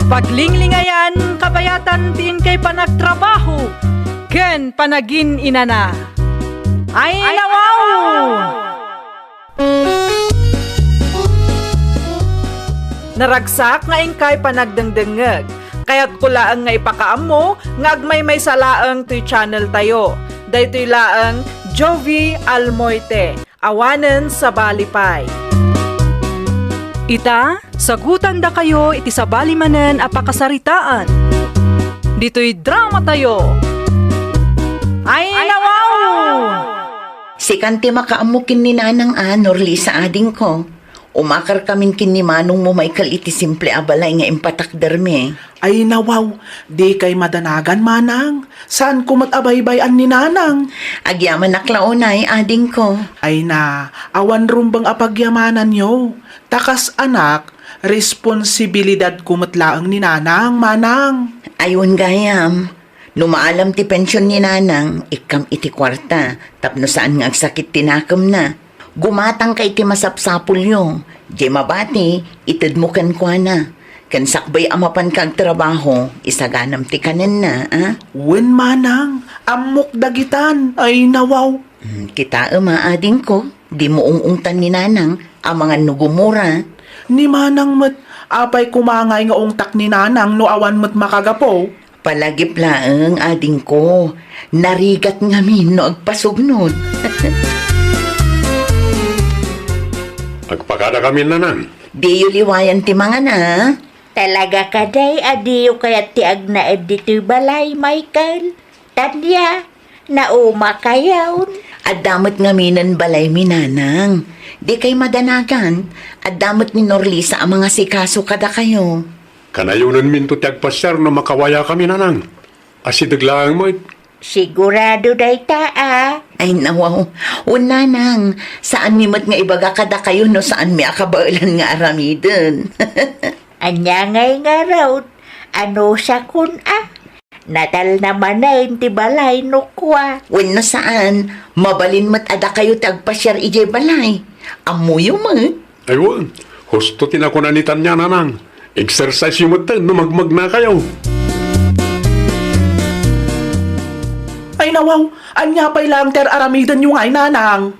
Paglinglingayan kabayatan ti inkay panagtrabaho ken panagin-inana. Ay, nawaw! Naragsak nga inkay panagdengdengngeg. Kayatko laeng nga ipakaammo nga agmaymaysa laeng toy channel tayo. Daytoy laeng Jovie Almoite, awanen sabali pay. Ita, sagutandakayo iti sabali manen a pakasaritaan. Ditoy dramatayo. Ay, nawaw! Sikan ti makaammo ken ni Nanang a, Norlisa adingko. Umakarkamin ken ni Manong mo, Michael, iti simple a balay nga impatakdermi. Ay, nawaw, dikay madanagan, Manang. Saanko met a baybay-an ni Nanang. Agyamanak la unay, adingko. Ay na, awan rumbeng a pagyamananyo. Ta kas anak, responsibilidadko met laeng ni Nanang, Manang. Ay, wen gayam. No maalam ti pension ni Nanang, ikkam iti kuarta, tapno saan nga agsakit ti nakemna. Gumatangka iti masapsapulyo, diay mabati, itedmo kenkuana. Ken sakbay a mapanka agtrabaho, isaganam ti kanenna, a? Wen, Manang, ammok dagitan. Ay, nawaw. Hmm, kitaem a, adingko, dimo ung-ungtan ni Nanang, amangan no gumura. Ni Manang met, apay koma ngay nga ungtak ni Nanang no awan met makagapu? Palagip laeng, adingko, narigat ngamin no agpasugnod. Agpakadakamin, Nanang. Diyo liwayan ti mangan, a? Talaga kadi a diyo kayat ti agnaed ditoy balay, Michael? Tania, naumakayon. Adda met ngaminen balaymi, nanang. Dikay madanagan, adda met ni Norlisa a mangasikaso kadakayo. Kanayonenminto ti agpasiar no makawayakami, nanang. Asideg laeng met. Sigurado dayta a. Ay, nawaw. Wen, nanang, saanmi met nga ibaga kadakayo no saanmi a kabaelan nga aramiden. Ania ngay ngarud? Anusakon a? Natalna manen ti balay no kua. Wenno saan, mabalin met a dakayo ti agpasiar idiay balay. Ammoyo met. Ay wen, husto ti nakuna ni Tania, nanang. Exercise-yo metten no magmagnakayo. Ay nawaw, ania pay laeng ti ar-aramidenyo ngay, nanang?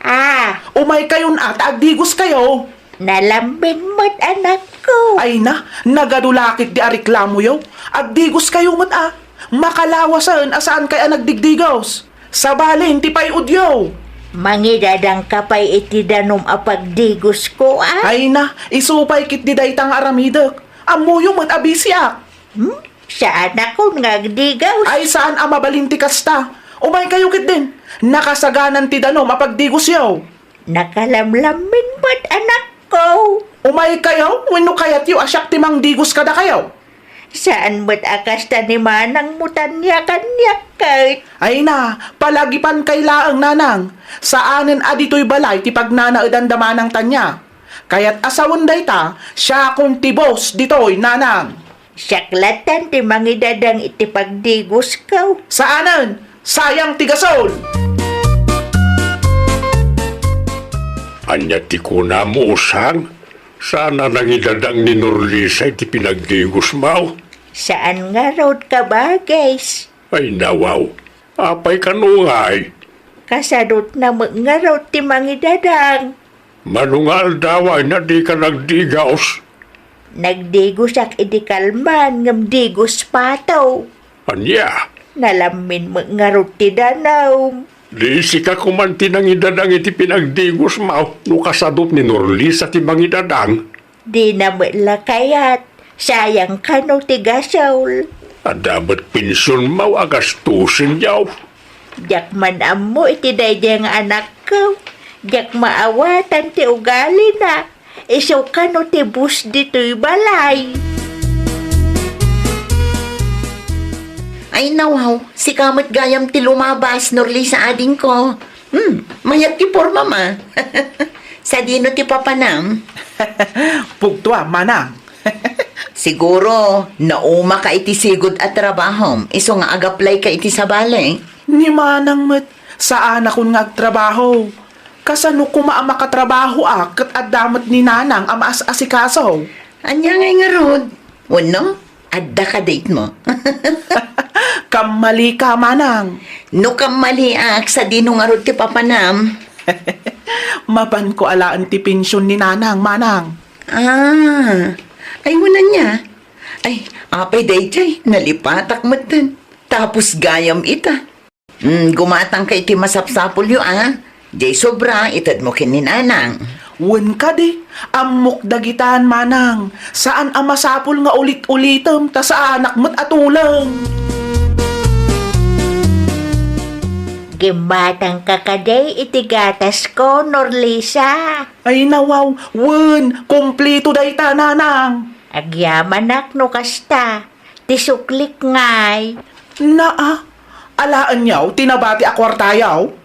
Ah. Umaykayon a ta agdigoskayo. Nalammin met, anakko. Ay na, nagadu la ketdi a reklamoyo. Agdigoskayo met a. Makalawasen a saankay a nagdigdigos. Sabalin ti pay-odyo. Mangidadangka pay iti danum a pagdigosko a? Ay na, isu pay ketdi dayta nga aramidek. Ammoyo met a bisiak. Hmm? Saanakon nga agdigos? Ay, saan a mabalin ti kasta. Umaykayo ketdin. Nakasaganan ti danum a pagdigosyo. Nakalamlammin met, anakko. Umaykayo wenno kayatyo a siak ti mangdigos kadakayo? Saan met a kasta ni manangmo, Tania, kaniak ket. Ay na, palagipankay laeng, nanang. Saanen a ditoy balay ti pagnanaedan da manang Tania. Kayat a sawen dayta, siakon ti boss ditoy, nanang. Siak lattan ti mangidadang iti pagdigosko. Saanen! Sayang ti gasol! Ania ti kunam, usang? Saan a nangidadang ni Norlisa iti pinagdigosmo? Saan ngarud, kabagis. Ay, nawaw. Apay kano ngay? Kasadutna met ngarud ti mangidadang. Mano nga aldawen a dika nagdigos? Nagdigosak idi kalman ngem digos pato. Ania? Nalammin met ngarud ti danum. Di sika koman ti nangidadang iti pinagdigosmo no kasadut ni Norlisa ti mangidadang? Dina met la kayat, sayang kano ti gasol. Adda met pensionmo a gastusenyo. Diak man ammo iti daydiay nga anakko. Diak maawatan ti ugalina. Isu kano ti boss ditoy balay. Ay, nawaw, sika met gayam ti lumabas, Norlisa, adingko. Hmm, mayat ti pormam a. Sadino ti papanam? Pugtoam, manang. Siguro, naumaka iti sigud a trabahom, isu nga agaplayka iti sabali. Ni manang met, saanakon nga agtrabaho. Kasano koma a makatrabahoak ket adda met ni nanang a maas-asikaso? Ania ngay ngarud? Wenno, adda ka date mo? Kammalika, manang. No kammaliak, sadino ngarud ti papanam? Mapanko alaen ti pension ni nanang, manang. Ah, ay, wen ania? Ay, apay daydiay, nalipatak metten. Tapos gayam ita. Hmm, gumatangka iti masapsapulyo a. Diay sobra, itedmo ken ni nanang. Wen kadi, ammok dagitan, manang. Saan a masapul nga ulit-ulitem ta saanak met a tuleng. Gimmatangka kadi iti gatasko, Norlisa? Ay, nawaw, wen, kumplito dayta, nanang. Agyamanak no kasta. Ti suklik ngay. Naa, alaenyo ti nabati a kuartayo?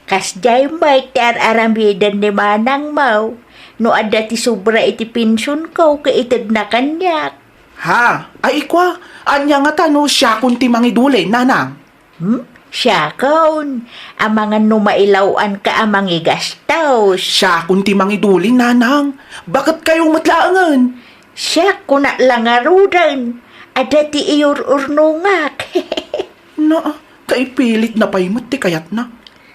Kasdiay met ti ar-aramiden ni manangmo. No adda ti sobra iti pensionko ket itedna kaniak. Ha? Ay, ikua, ania ngata no siakon ti mangidulin, nanang? Hmm? Siakon, amangan no mailaw-anka a mangigastos. Siakon ti mangidulin, nanang. Baket kayo met laengen. Siak, kunak la ngaruden. Adda ti iyur-urnongak. Naa, kaipilitna pay met ti kayatna.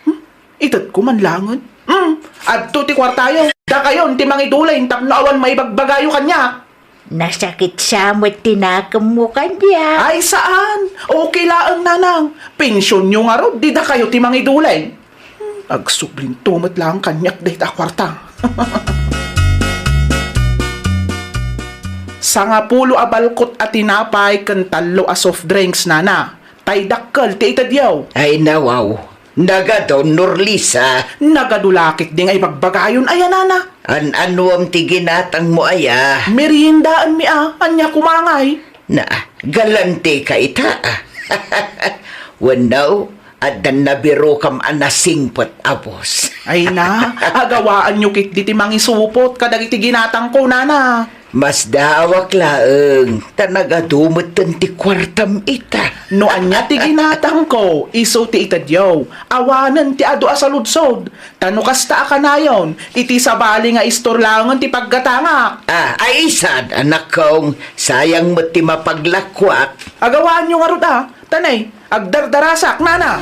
Hmm? Itedko man laengen. Hmm, adto ti kuartayo. Dakayon ti mangidulin tapno awan maibagbagayo kaniak. Nasakit sa met ti nakemmo kaniak. Ay, saan. Okay laeng, nanang. Pensionyo ngarud, dida kayo ti mangidulin. Hmm, agsublinto met laeng kaniak dayta a kuarta. Sangapulo a balkot a tinapay ken tallo a soft drinks, nana. Tay dakkel ti itedyo. Ay, nawaw. Nagadu, Norlisa. Nagadu la ketdi nga ibagbagayon aya, nana. An-anuam ti ginatangmo aya? Meriendaenmi a, ania koma ngay? Na, galante ka ita, a. Wenno, addan nabirokam a nasingpet a boss. Ay na, agawaanyo ketdi ti mangisupot kadagiti ginatangko, nana. Masdaawak laeng, ta nagadu metten ti kuartam ita. No ania ti ginatangko, isu ti itedyo. Awanen ti adu a saludsod. Ta no kasta a kanayon, iti sabali nga istor laengen ti paggatangak. Ah, ay sad, anakkong, sayang met ti mapaglakuak. Agawaanyo ngarud a, tanay, agdardarasak, nana.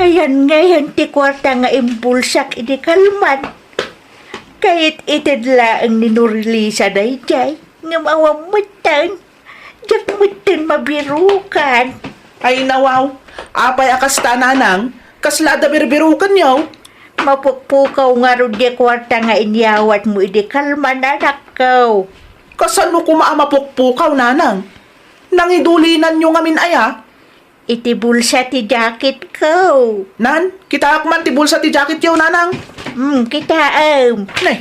Ayan ngayon ti kuarta nga imbulsak idi kalman. Kayat ited laeng ni Norlisa daydiay, ngem awan metten. Diak metten mabirukan. Ay, nawaw. Apay a kasta, nanang? Kasla adda birbirukenyo? Mapukpukaw ngarud diay kuarta nga inyawatmo idi kalman, anakko. Kasano koma a mapukpukaw, nanang? Nangidulinanyo ngamin aya? Iti bulsa ti jacketko. Nan, kitaak man ti bulsa ti jacketyo, nanang. Hmm, kitaem. Ne,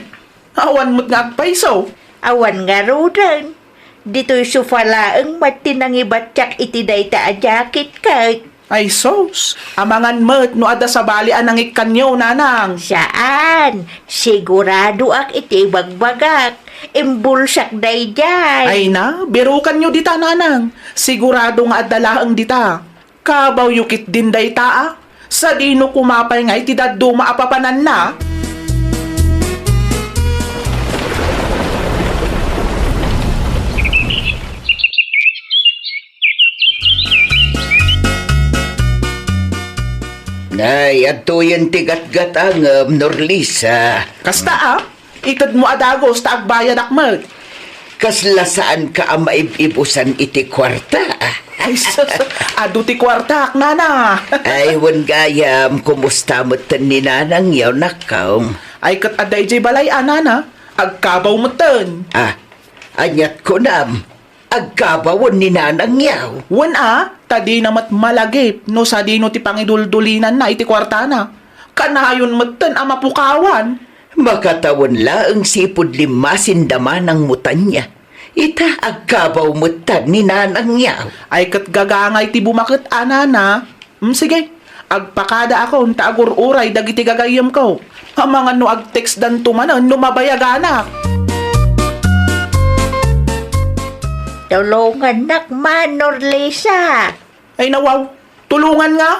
awan met nga agpayso. Awan ngaruden. Ditoy sofa laeng met ti nangibattiak iti dayta a jacket ket. Ay sus, amangan met no adda sabali a nangikkanyo, nanang. Saan. Siguradoak iti ibagbagak. Imbulsak daydiay. Ay na, birukanyo dita, nanang. Sigurado nga adda laeng dita. Kabawyo ketdin dayta, a. Sadino koma pay nga iti dadduma a papananna? Nay, adtoyen ti gatgatangem, Norlisa. Kasta, a? Itedmo a dagus ta agbayadak met. Kasla saanka a maib-ibusan iti kuarta? Ay, sus, adu ti kuartak, nana. Ay, wen gayam, kumusta metten ni nanangyo, nakkaw? Ay, ket adda idiay balay a, nana. Agkabaw metten. Ah, aniat kunam? Agkabawen ni nanangyo? Wen a, ta dina met malagip no sadino ti pangiduldulinanna iti kuartana. Kanayon metten a mapukawan. Makatawen laeng sipud limmasin da manangmo tania. Ita, agkabaw metten ni nanangyo. Ay, ket gagangay ti bumaket a, nana. Mm, sige. Agpakadaakon ta agur-uray dagiti gagayyemko. Amangan no agtextdanto manen no mabayaganak. Tulongannak man, Norlisa. Ay, nawaw. Tulongan nga?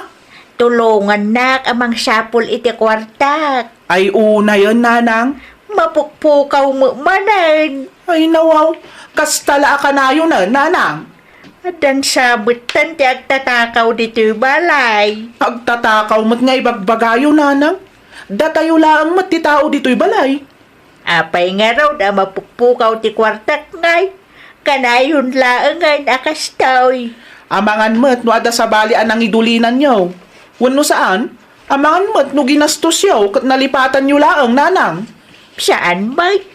Tulongannak a mangsapul iti kuartak. Ay, unayen, nanang. Mapukpukaw met manen. Ay, nawaw. Kasta la a kanayon, nanang. Addan sa metten ti agtatakaw ditoy balay. Agtatakaw met nga ibagbagayo, nanang. Datayo laeng met ti tao ditoy balay. Apay ngarud a mapukpukaw ti kuartak ngay? Kanayon laengen a kastoy. Amangan met no adda sabali a nangidulinanyo. Wenno saan, amangan met no ginastosyo ket nalipatanyo laeng, nanang. Saan met.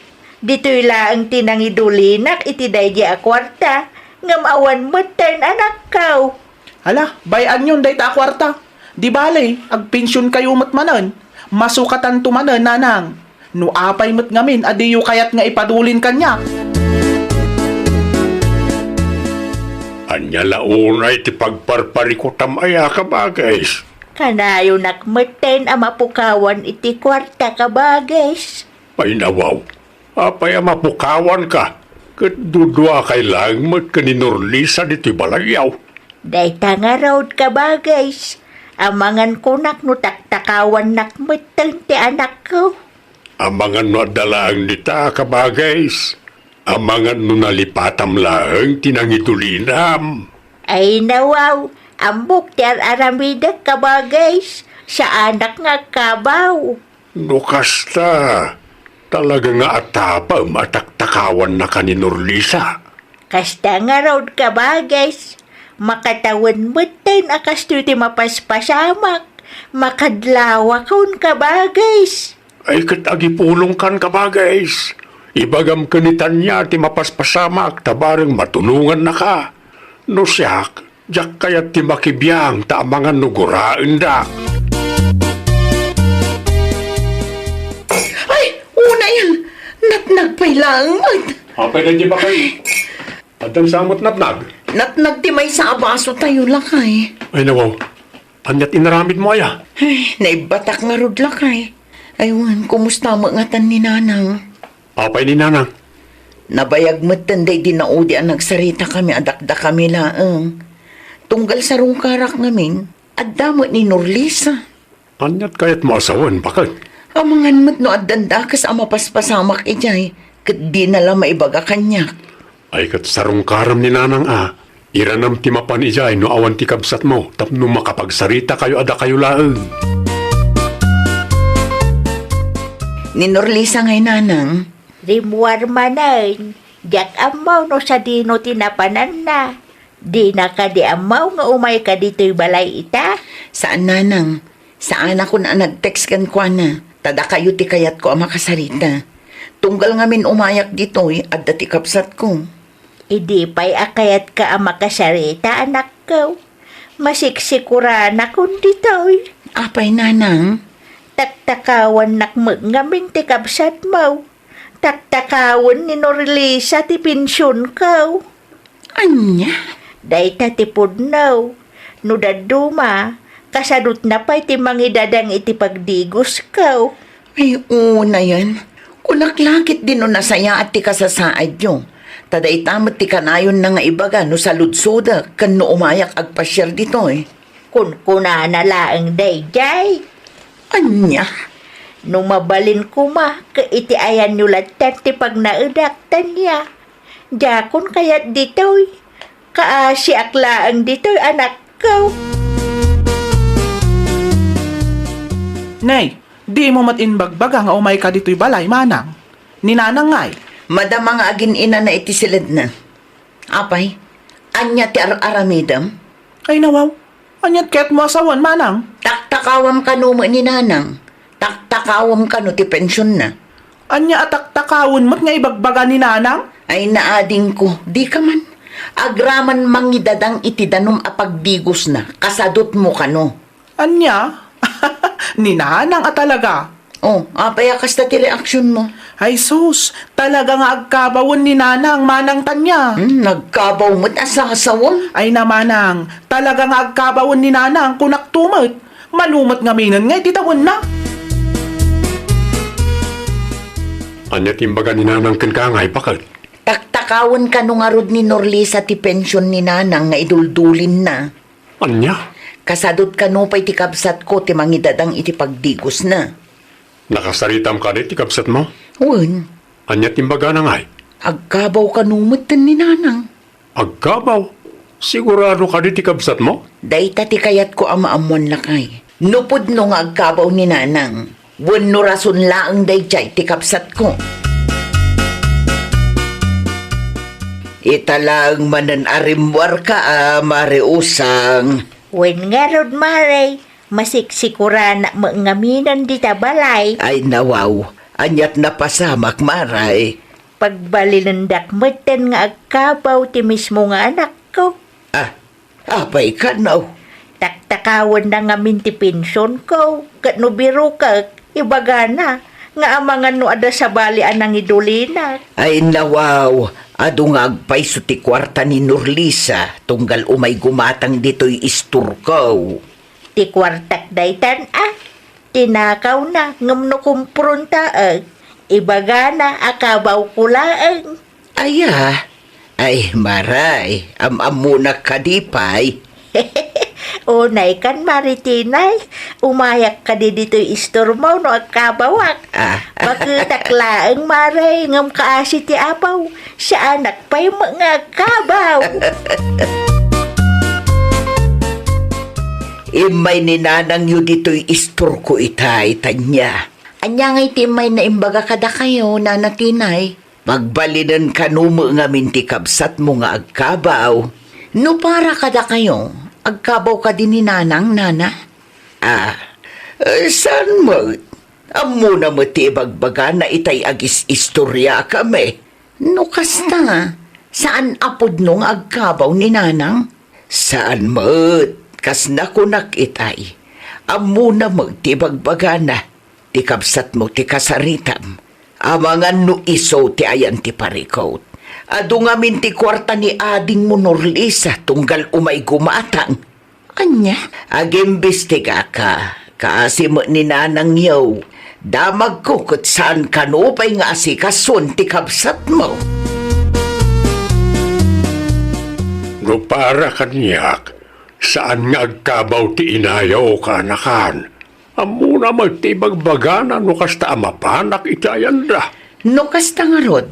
Ditoy laeng ti nangidulinak iti daydi a kuarta, ngem awan metten, anakko. Hala, bay-anyon dayta a kuarta. Di bale, agpensionkayo met manen. Masukatanto manen, nanang. No apay met ngamin a diyo kayat nga ipadulin kaniak. Ania la unay ti pagparparikutam aya, kabagis? Kanayonak metten a mapukawan iti kuarta, kabagis. Ay, nawaw. Apay a mapukawanka? Ket duduakay laeng met ken ni Norlisa ditoy balayyo. Dayta ngarud, kabagis. Amangan kunak no taktakawannak metten ti anakko. Amangan no adda laeng dita, kabagis. Amangan no nalipatam laeng ti nangidulinam. Ay, nawaw, ammok ti ar-aramidek, kabagis. Saanak nga agkabaw. No kasta, talaga nga atapem a taktakawannaka ni Norlisa. Kasta ngarud, kabagis. Makatawen metten a kastoy ti mapaspasamak. Makadlawakon, kabagis. Ay, ket agipulongkan, kabagis. Ibagam ken ni Tania ti mapaspasamak ta bareng matulongannaka. No siak, diak kayat ti makibiang ta amangan no guraendak. Ay, unay! Natnag pay laeng met. Apay daydi, baket? Addan sa met natnag? Natnag ti maysa a baso tayo, lakay. Ay, nawaw. Aniat inaramidmo aya? Ay, naibbatak ngarud, lakay. Ay, wen, kumusta met ngatan ni Nanang? Apay ni Nanang? Nabayag metten daydi naudi a nagsaritakami a dakdakami laeng. Tunggal sarungkarak ngamin, adda met ni Norlisa. Aniat kayatmo a sawen, baket? Amangan met no addan dakes a mapaspasamak idiay, ket dina la maibaga kaniak. Ay, ket sarungkaram ni Nanang a. Iranam ti mapan idiay no awan ti kabsatmo tapno makapagsaritakayo a dakayo laeng. Ni Norlisa ngay, Nanang? Rimmuar manen. Diak ammo no sadino ti napananna. Dina kadi ammo nga umayka ditoy balay ita? Saan, Nanang. Saanakon a nag-text kenkuana, ta dakayo ti kayatko a makasarita. Tunggal ngamin umayak ditoy, adda ti kabsatko. Idi pay a kayatka a makasarita, anakko, masiksikuranakon ditoy. Apay, Nanang? Taktakawannak met ngamin ti kabsatmo. Taktakawen ni Norlisa ti pensionko. Ania? Dayta ti pudno. No dadduma, kasadutna pay ti mangidadang iti pagdigosko. Ay, unayen. Kunak la ketdi no nasayaat ti kasasaadyo. Ta dayta met ti kanayonna nga ibaga no saludsodek ken no umayak agpasiar ditoy. Kunkunana laeng daydiay. Ania? No mabalin koma ket iti ayanyo latten ti pagnaedak, Tania. Diakon kayat ditoy. Kaasiak laeng ditoy, anakko. Nay, dimo met imbagbaga nga umayka ditoy balay, manang? Ni Nanang ngay? Madama nga agin-inana iti siledna. Apay, ania ti ar-aramidem? Ay, nawaw. Aniat kayatmo a sawen, manang? Taktakawam kano met ni Nanang. Taktakawam kano ti pensionna. Ania a taktakawen met nga ibagbaga ni Nanang? Ay, naadingko, dika man. Agraman mangidadang iti danum a pagdigosna, kasadutmo kano. Ania? Ni Nanang a talaga? Oh, apay a kasta ti reaksionmo? Ay sus, talaga nga agkabawen ni Nanang, Manang Tania. Hmm, nagkabaw met a sasawem. Ay na, Manang, talaga nga agkabawen ni Nanang, kunakto met. Mano met ngaminen nga iti tawenna. Ania ti imbaga ni Nanang kenka ngay, baket? Taktakawen kano ngarud ni Norlisa ti pension ni Nanang nga iduldulinna. Ania? Kasadut kano pay ti kabsatko ti mangidadang iti pagdigosna. Nakasaritam kadi ti kabsatmo? Wen. Ania ti imbagana ngay? Agkabaw kano metten ni Nanang. Agkabaw? Sigurado kadi ti kabsatmo? Dayta ti kayatko a maammuan, lakay. No pudno nga agkabaw ni Nanang, wenno rason laeng daydiay ti kabsatko. Ita laeng manen a rimmuarka a, Mare Usang. Wen ngarud, Mare, masiksikuran met ngaminen dita balay. Ay, nawaw, aniat napasamak, Mare? Pagbalinendak metten nga agkabaw ti mismo nga anakko. Ah, apay kano? Taktakawenna ngamin ti pensionko, ket no birokek, ibagana nga amangan no adda sabali a nangidulina. Ay, nawaw, adu nga agpayso ti kuarta ni Norlisa, tunggal umay gumatang ditoy istorko. Ti kuartak daytan a, tinakawna, ngem no kumprontaek, ibagana a kabawko laeng. Aya, ay, Mare, am-ammonak kadi pay? Unay kan, Mare Tinay, umayak kadi ditoy istormo no agkabawak. Ah. Baketak laeng, Mare, ngem kaasi ti apaw, saanak pay met nga agkabaw. Immay ni Nanangyo ditoy istorko itay, Tania. Ania ngay ti immayna imbaga kadakayo, Nana Tinay? Pagbalinen kano met ngamin ti kabsatmo nga agkabaw. No para kadakayo, agkabaw kadi ni Nanang, Nana? Ah, eh, saan met? Ammona met ti ibagbagana itay agis-istoriakami. No kasta, saan a pudno nga agkabaw ni Nanang? Saan met, kas nakunak itay. Ammona met ti ibagbagana. Ti kabsatmo ti kasaritam. Amangan no isu ti ayan ti parikut. Adu ngamin ti kuarta ni adingmo, Norlisa, tunggal umay gumatang. Ania? Agimbestigaka. Kaasi met ni nanangyo. Damagko ket saan kano pay nga asikasuon ti kabsatmo. No para kaniak, saan nga agkabaw ti inayo, kaanakan. Ammona met ti ibagbagana no kasta a mapanak iti ayanda. No kasta ngarud,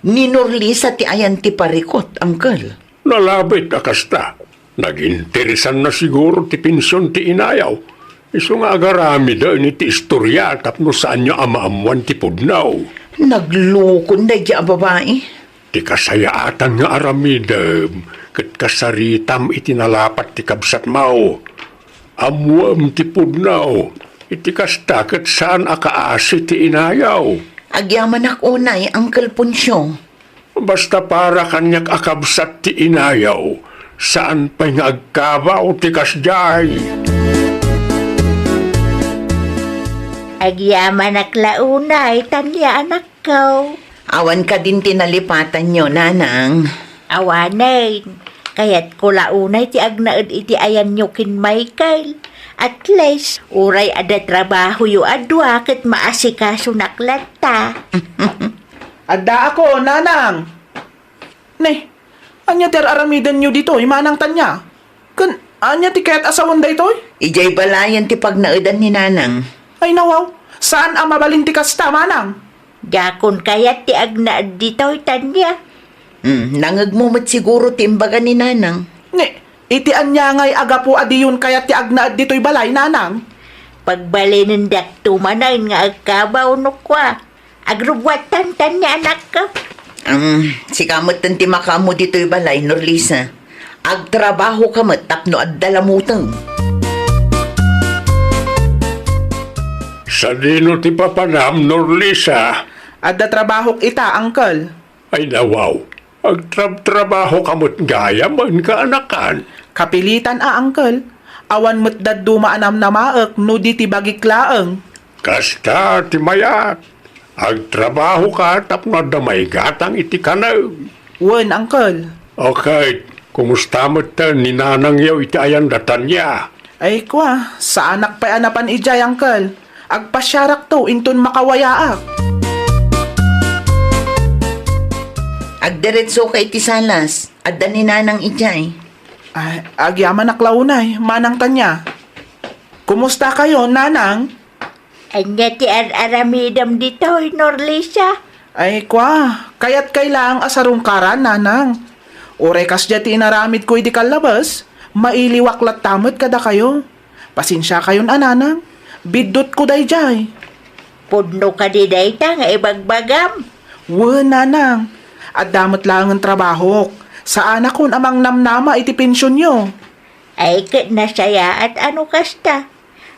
ni Norlisa ti ayan ti parikut, Uncle. Nalabit a kasta. Naginteresanna siguro ti pension ti inayo. Isu nga agaramiden iti istoria tapno saanyo a maammuan ti pudno. Naglukon daydi a babai. Ti kasayaatan nga aramidem ket kasaritam iti nalapat ti kabsatmo. Ammuem ti pudno. Iti kasta ket saan a kaasi ti inayo. Agyamanak unay, Uncle Poncio. Basta para kaniak a kabsat ti inayo, saan pay nga agkabaw ti kasdiay. Agyamanak la unay, Tania, anakko. Awan kadin ti nalipatanyo, Nanang? Awanen. Kayatko la unay ti agnaed iti ayanyo ken Michael. At least, uray adda trabahoyo a dua ket maasikasunak latta. Addaakon, Nanang. Ne, ania ti ar-aramidenyo ditoy, Manang Tania? Ken ania ti kayat a sawen daytoy? Idiay balayen ti pagnaedan ni Nanang. Ay nawaw, saan a mabalin ti kasta, Manang? Diakon kayat ti agnaed ditoy, Tania. Hmm, nangngegmo met siguro ti imbaga ni Nanang. Ne, iti ania ngay a gapu a diyon kayat ti agnaed ditoy balay, Nanang? Pagbalinendak to manen nga agkabaw no kua. Agrubbuattan, Tania, anakko. Am, sika metten ti makaammo ditoy balay, Norlisa. Agtrabahoka met tapno adda lamuteng. Sadino ti papanam, Norlisa? Adda trabahok ita, Uncle. Ay, nawaw. Agtrabtrabahoka met gayam, kaanakan. Kapilitan a, Uncle. Awan met dadduma a namnamaek no di ti bagik laeng. Kasta ti mayat. Agtrabahoka tapno adda maigatang iti kanem. Wen, Uncle. Okay, kumusta metten ni nanangyo iti ayanda, Tania? Ay kua, saanak pay a napan idiay, Uncle. Agpasiarakto inton makawayaak. Agdiretsoka iti salas. Adda ni Nanang idiay. Ay, agyamanak la unay, Manang Tania. Kumusta kayo, Nanang? Ania ti ar-aramidem ditoy, Norlisa? Ay, kua, kayat kay laeng a sarungkaran, Nanang. Uray kasdiay ti inaramidko idi kallabes, mailiwak latta met kadakayo. Pasensiakayon a, Nanang. Biddutko daydiay. Pudno kadi dayta nga ibagbagam? Wen, Nanang. Adda met laengen trabahok. Saanakon a mangnamnama iti pensionyo. Ay, ket nasayaat a no kasta.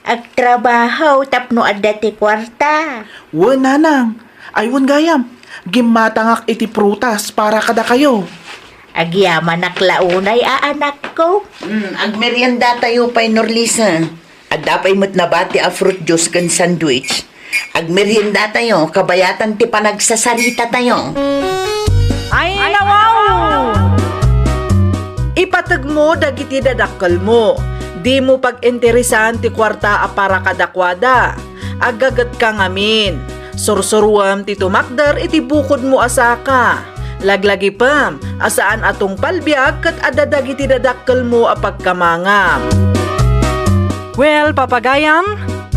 Agtrabaho tapno adda ti kuarta. Wen, Nanang. Ay, wen gayam. Gimmatangak iti prutas para kadakayo. Agyamanak la unay a anakko. Mm, agmeriendatayo pay, Norlisa. Adda pay met nabati a fruit juice ken sandwich. Agmeriendatayo, kabayatan ti panagsasarita tayo. Ay, nawaw! Ipategmo dagiti dadakkelmo. Dimo pag-interesan ti kuarta a para kadakuada. Aggagetka ngamin. Sursuruem ti tumakder iti bukodmo a saka. Laglagipem a saan a tungpal biag ket adda dagiti dadakkelmo a pagkamangam. Well, papagayam,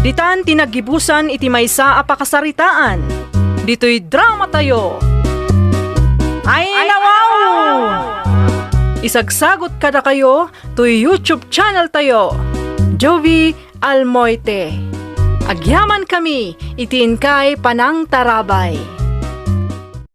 ditan ti naggibusan iti maysa a pakasaritaan. Ditoy drama tayo. Ay, nawaw! Isagsagot kadakayo toy YouTube channel tayo. Jovi Almoite. Agyamankami iti inkay panangtarabay.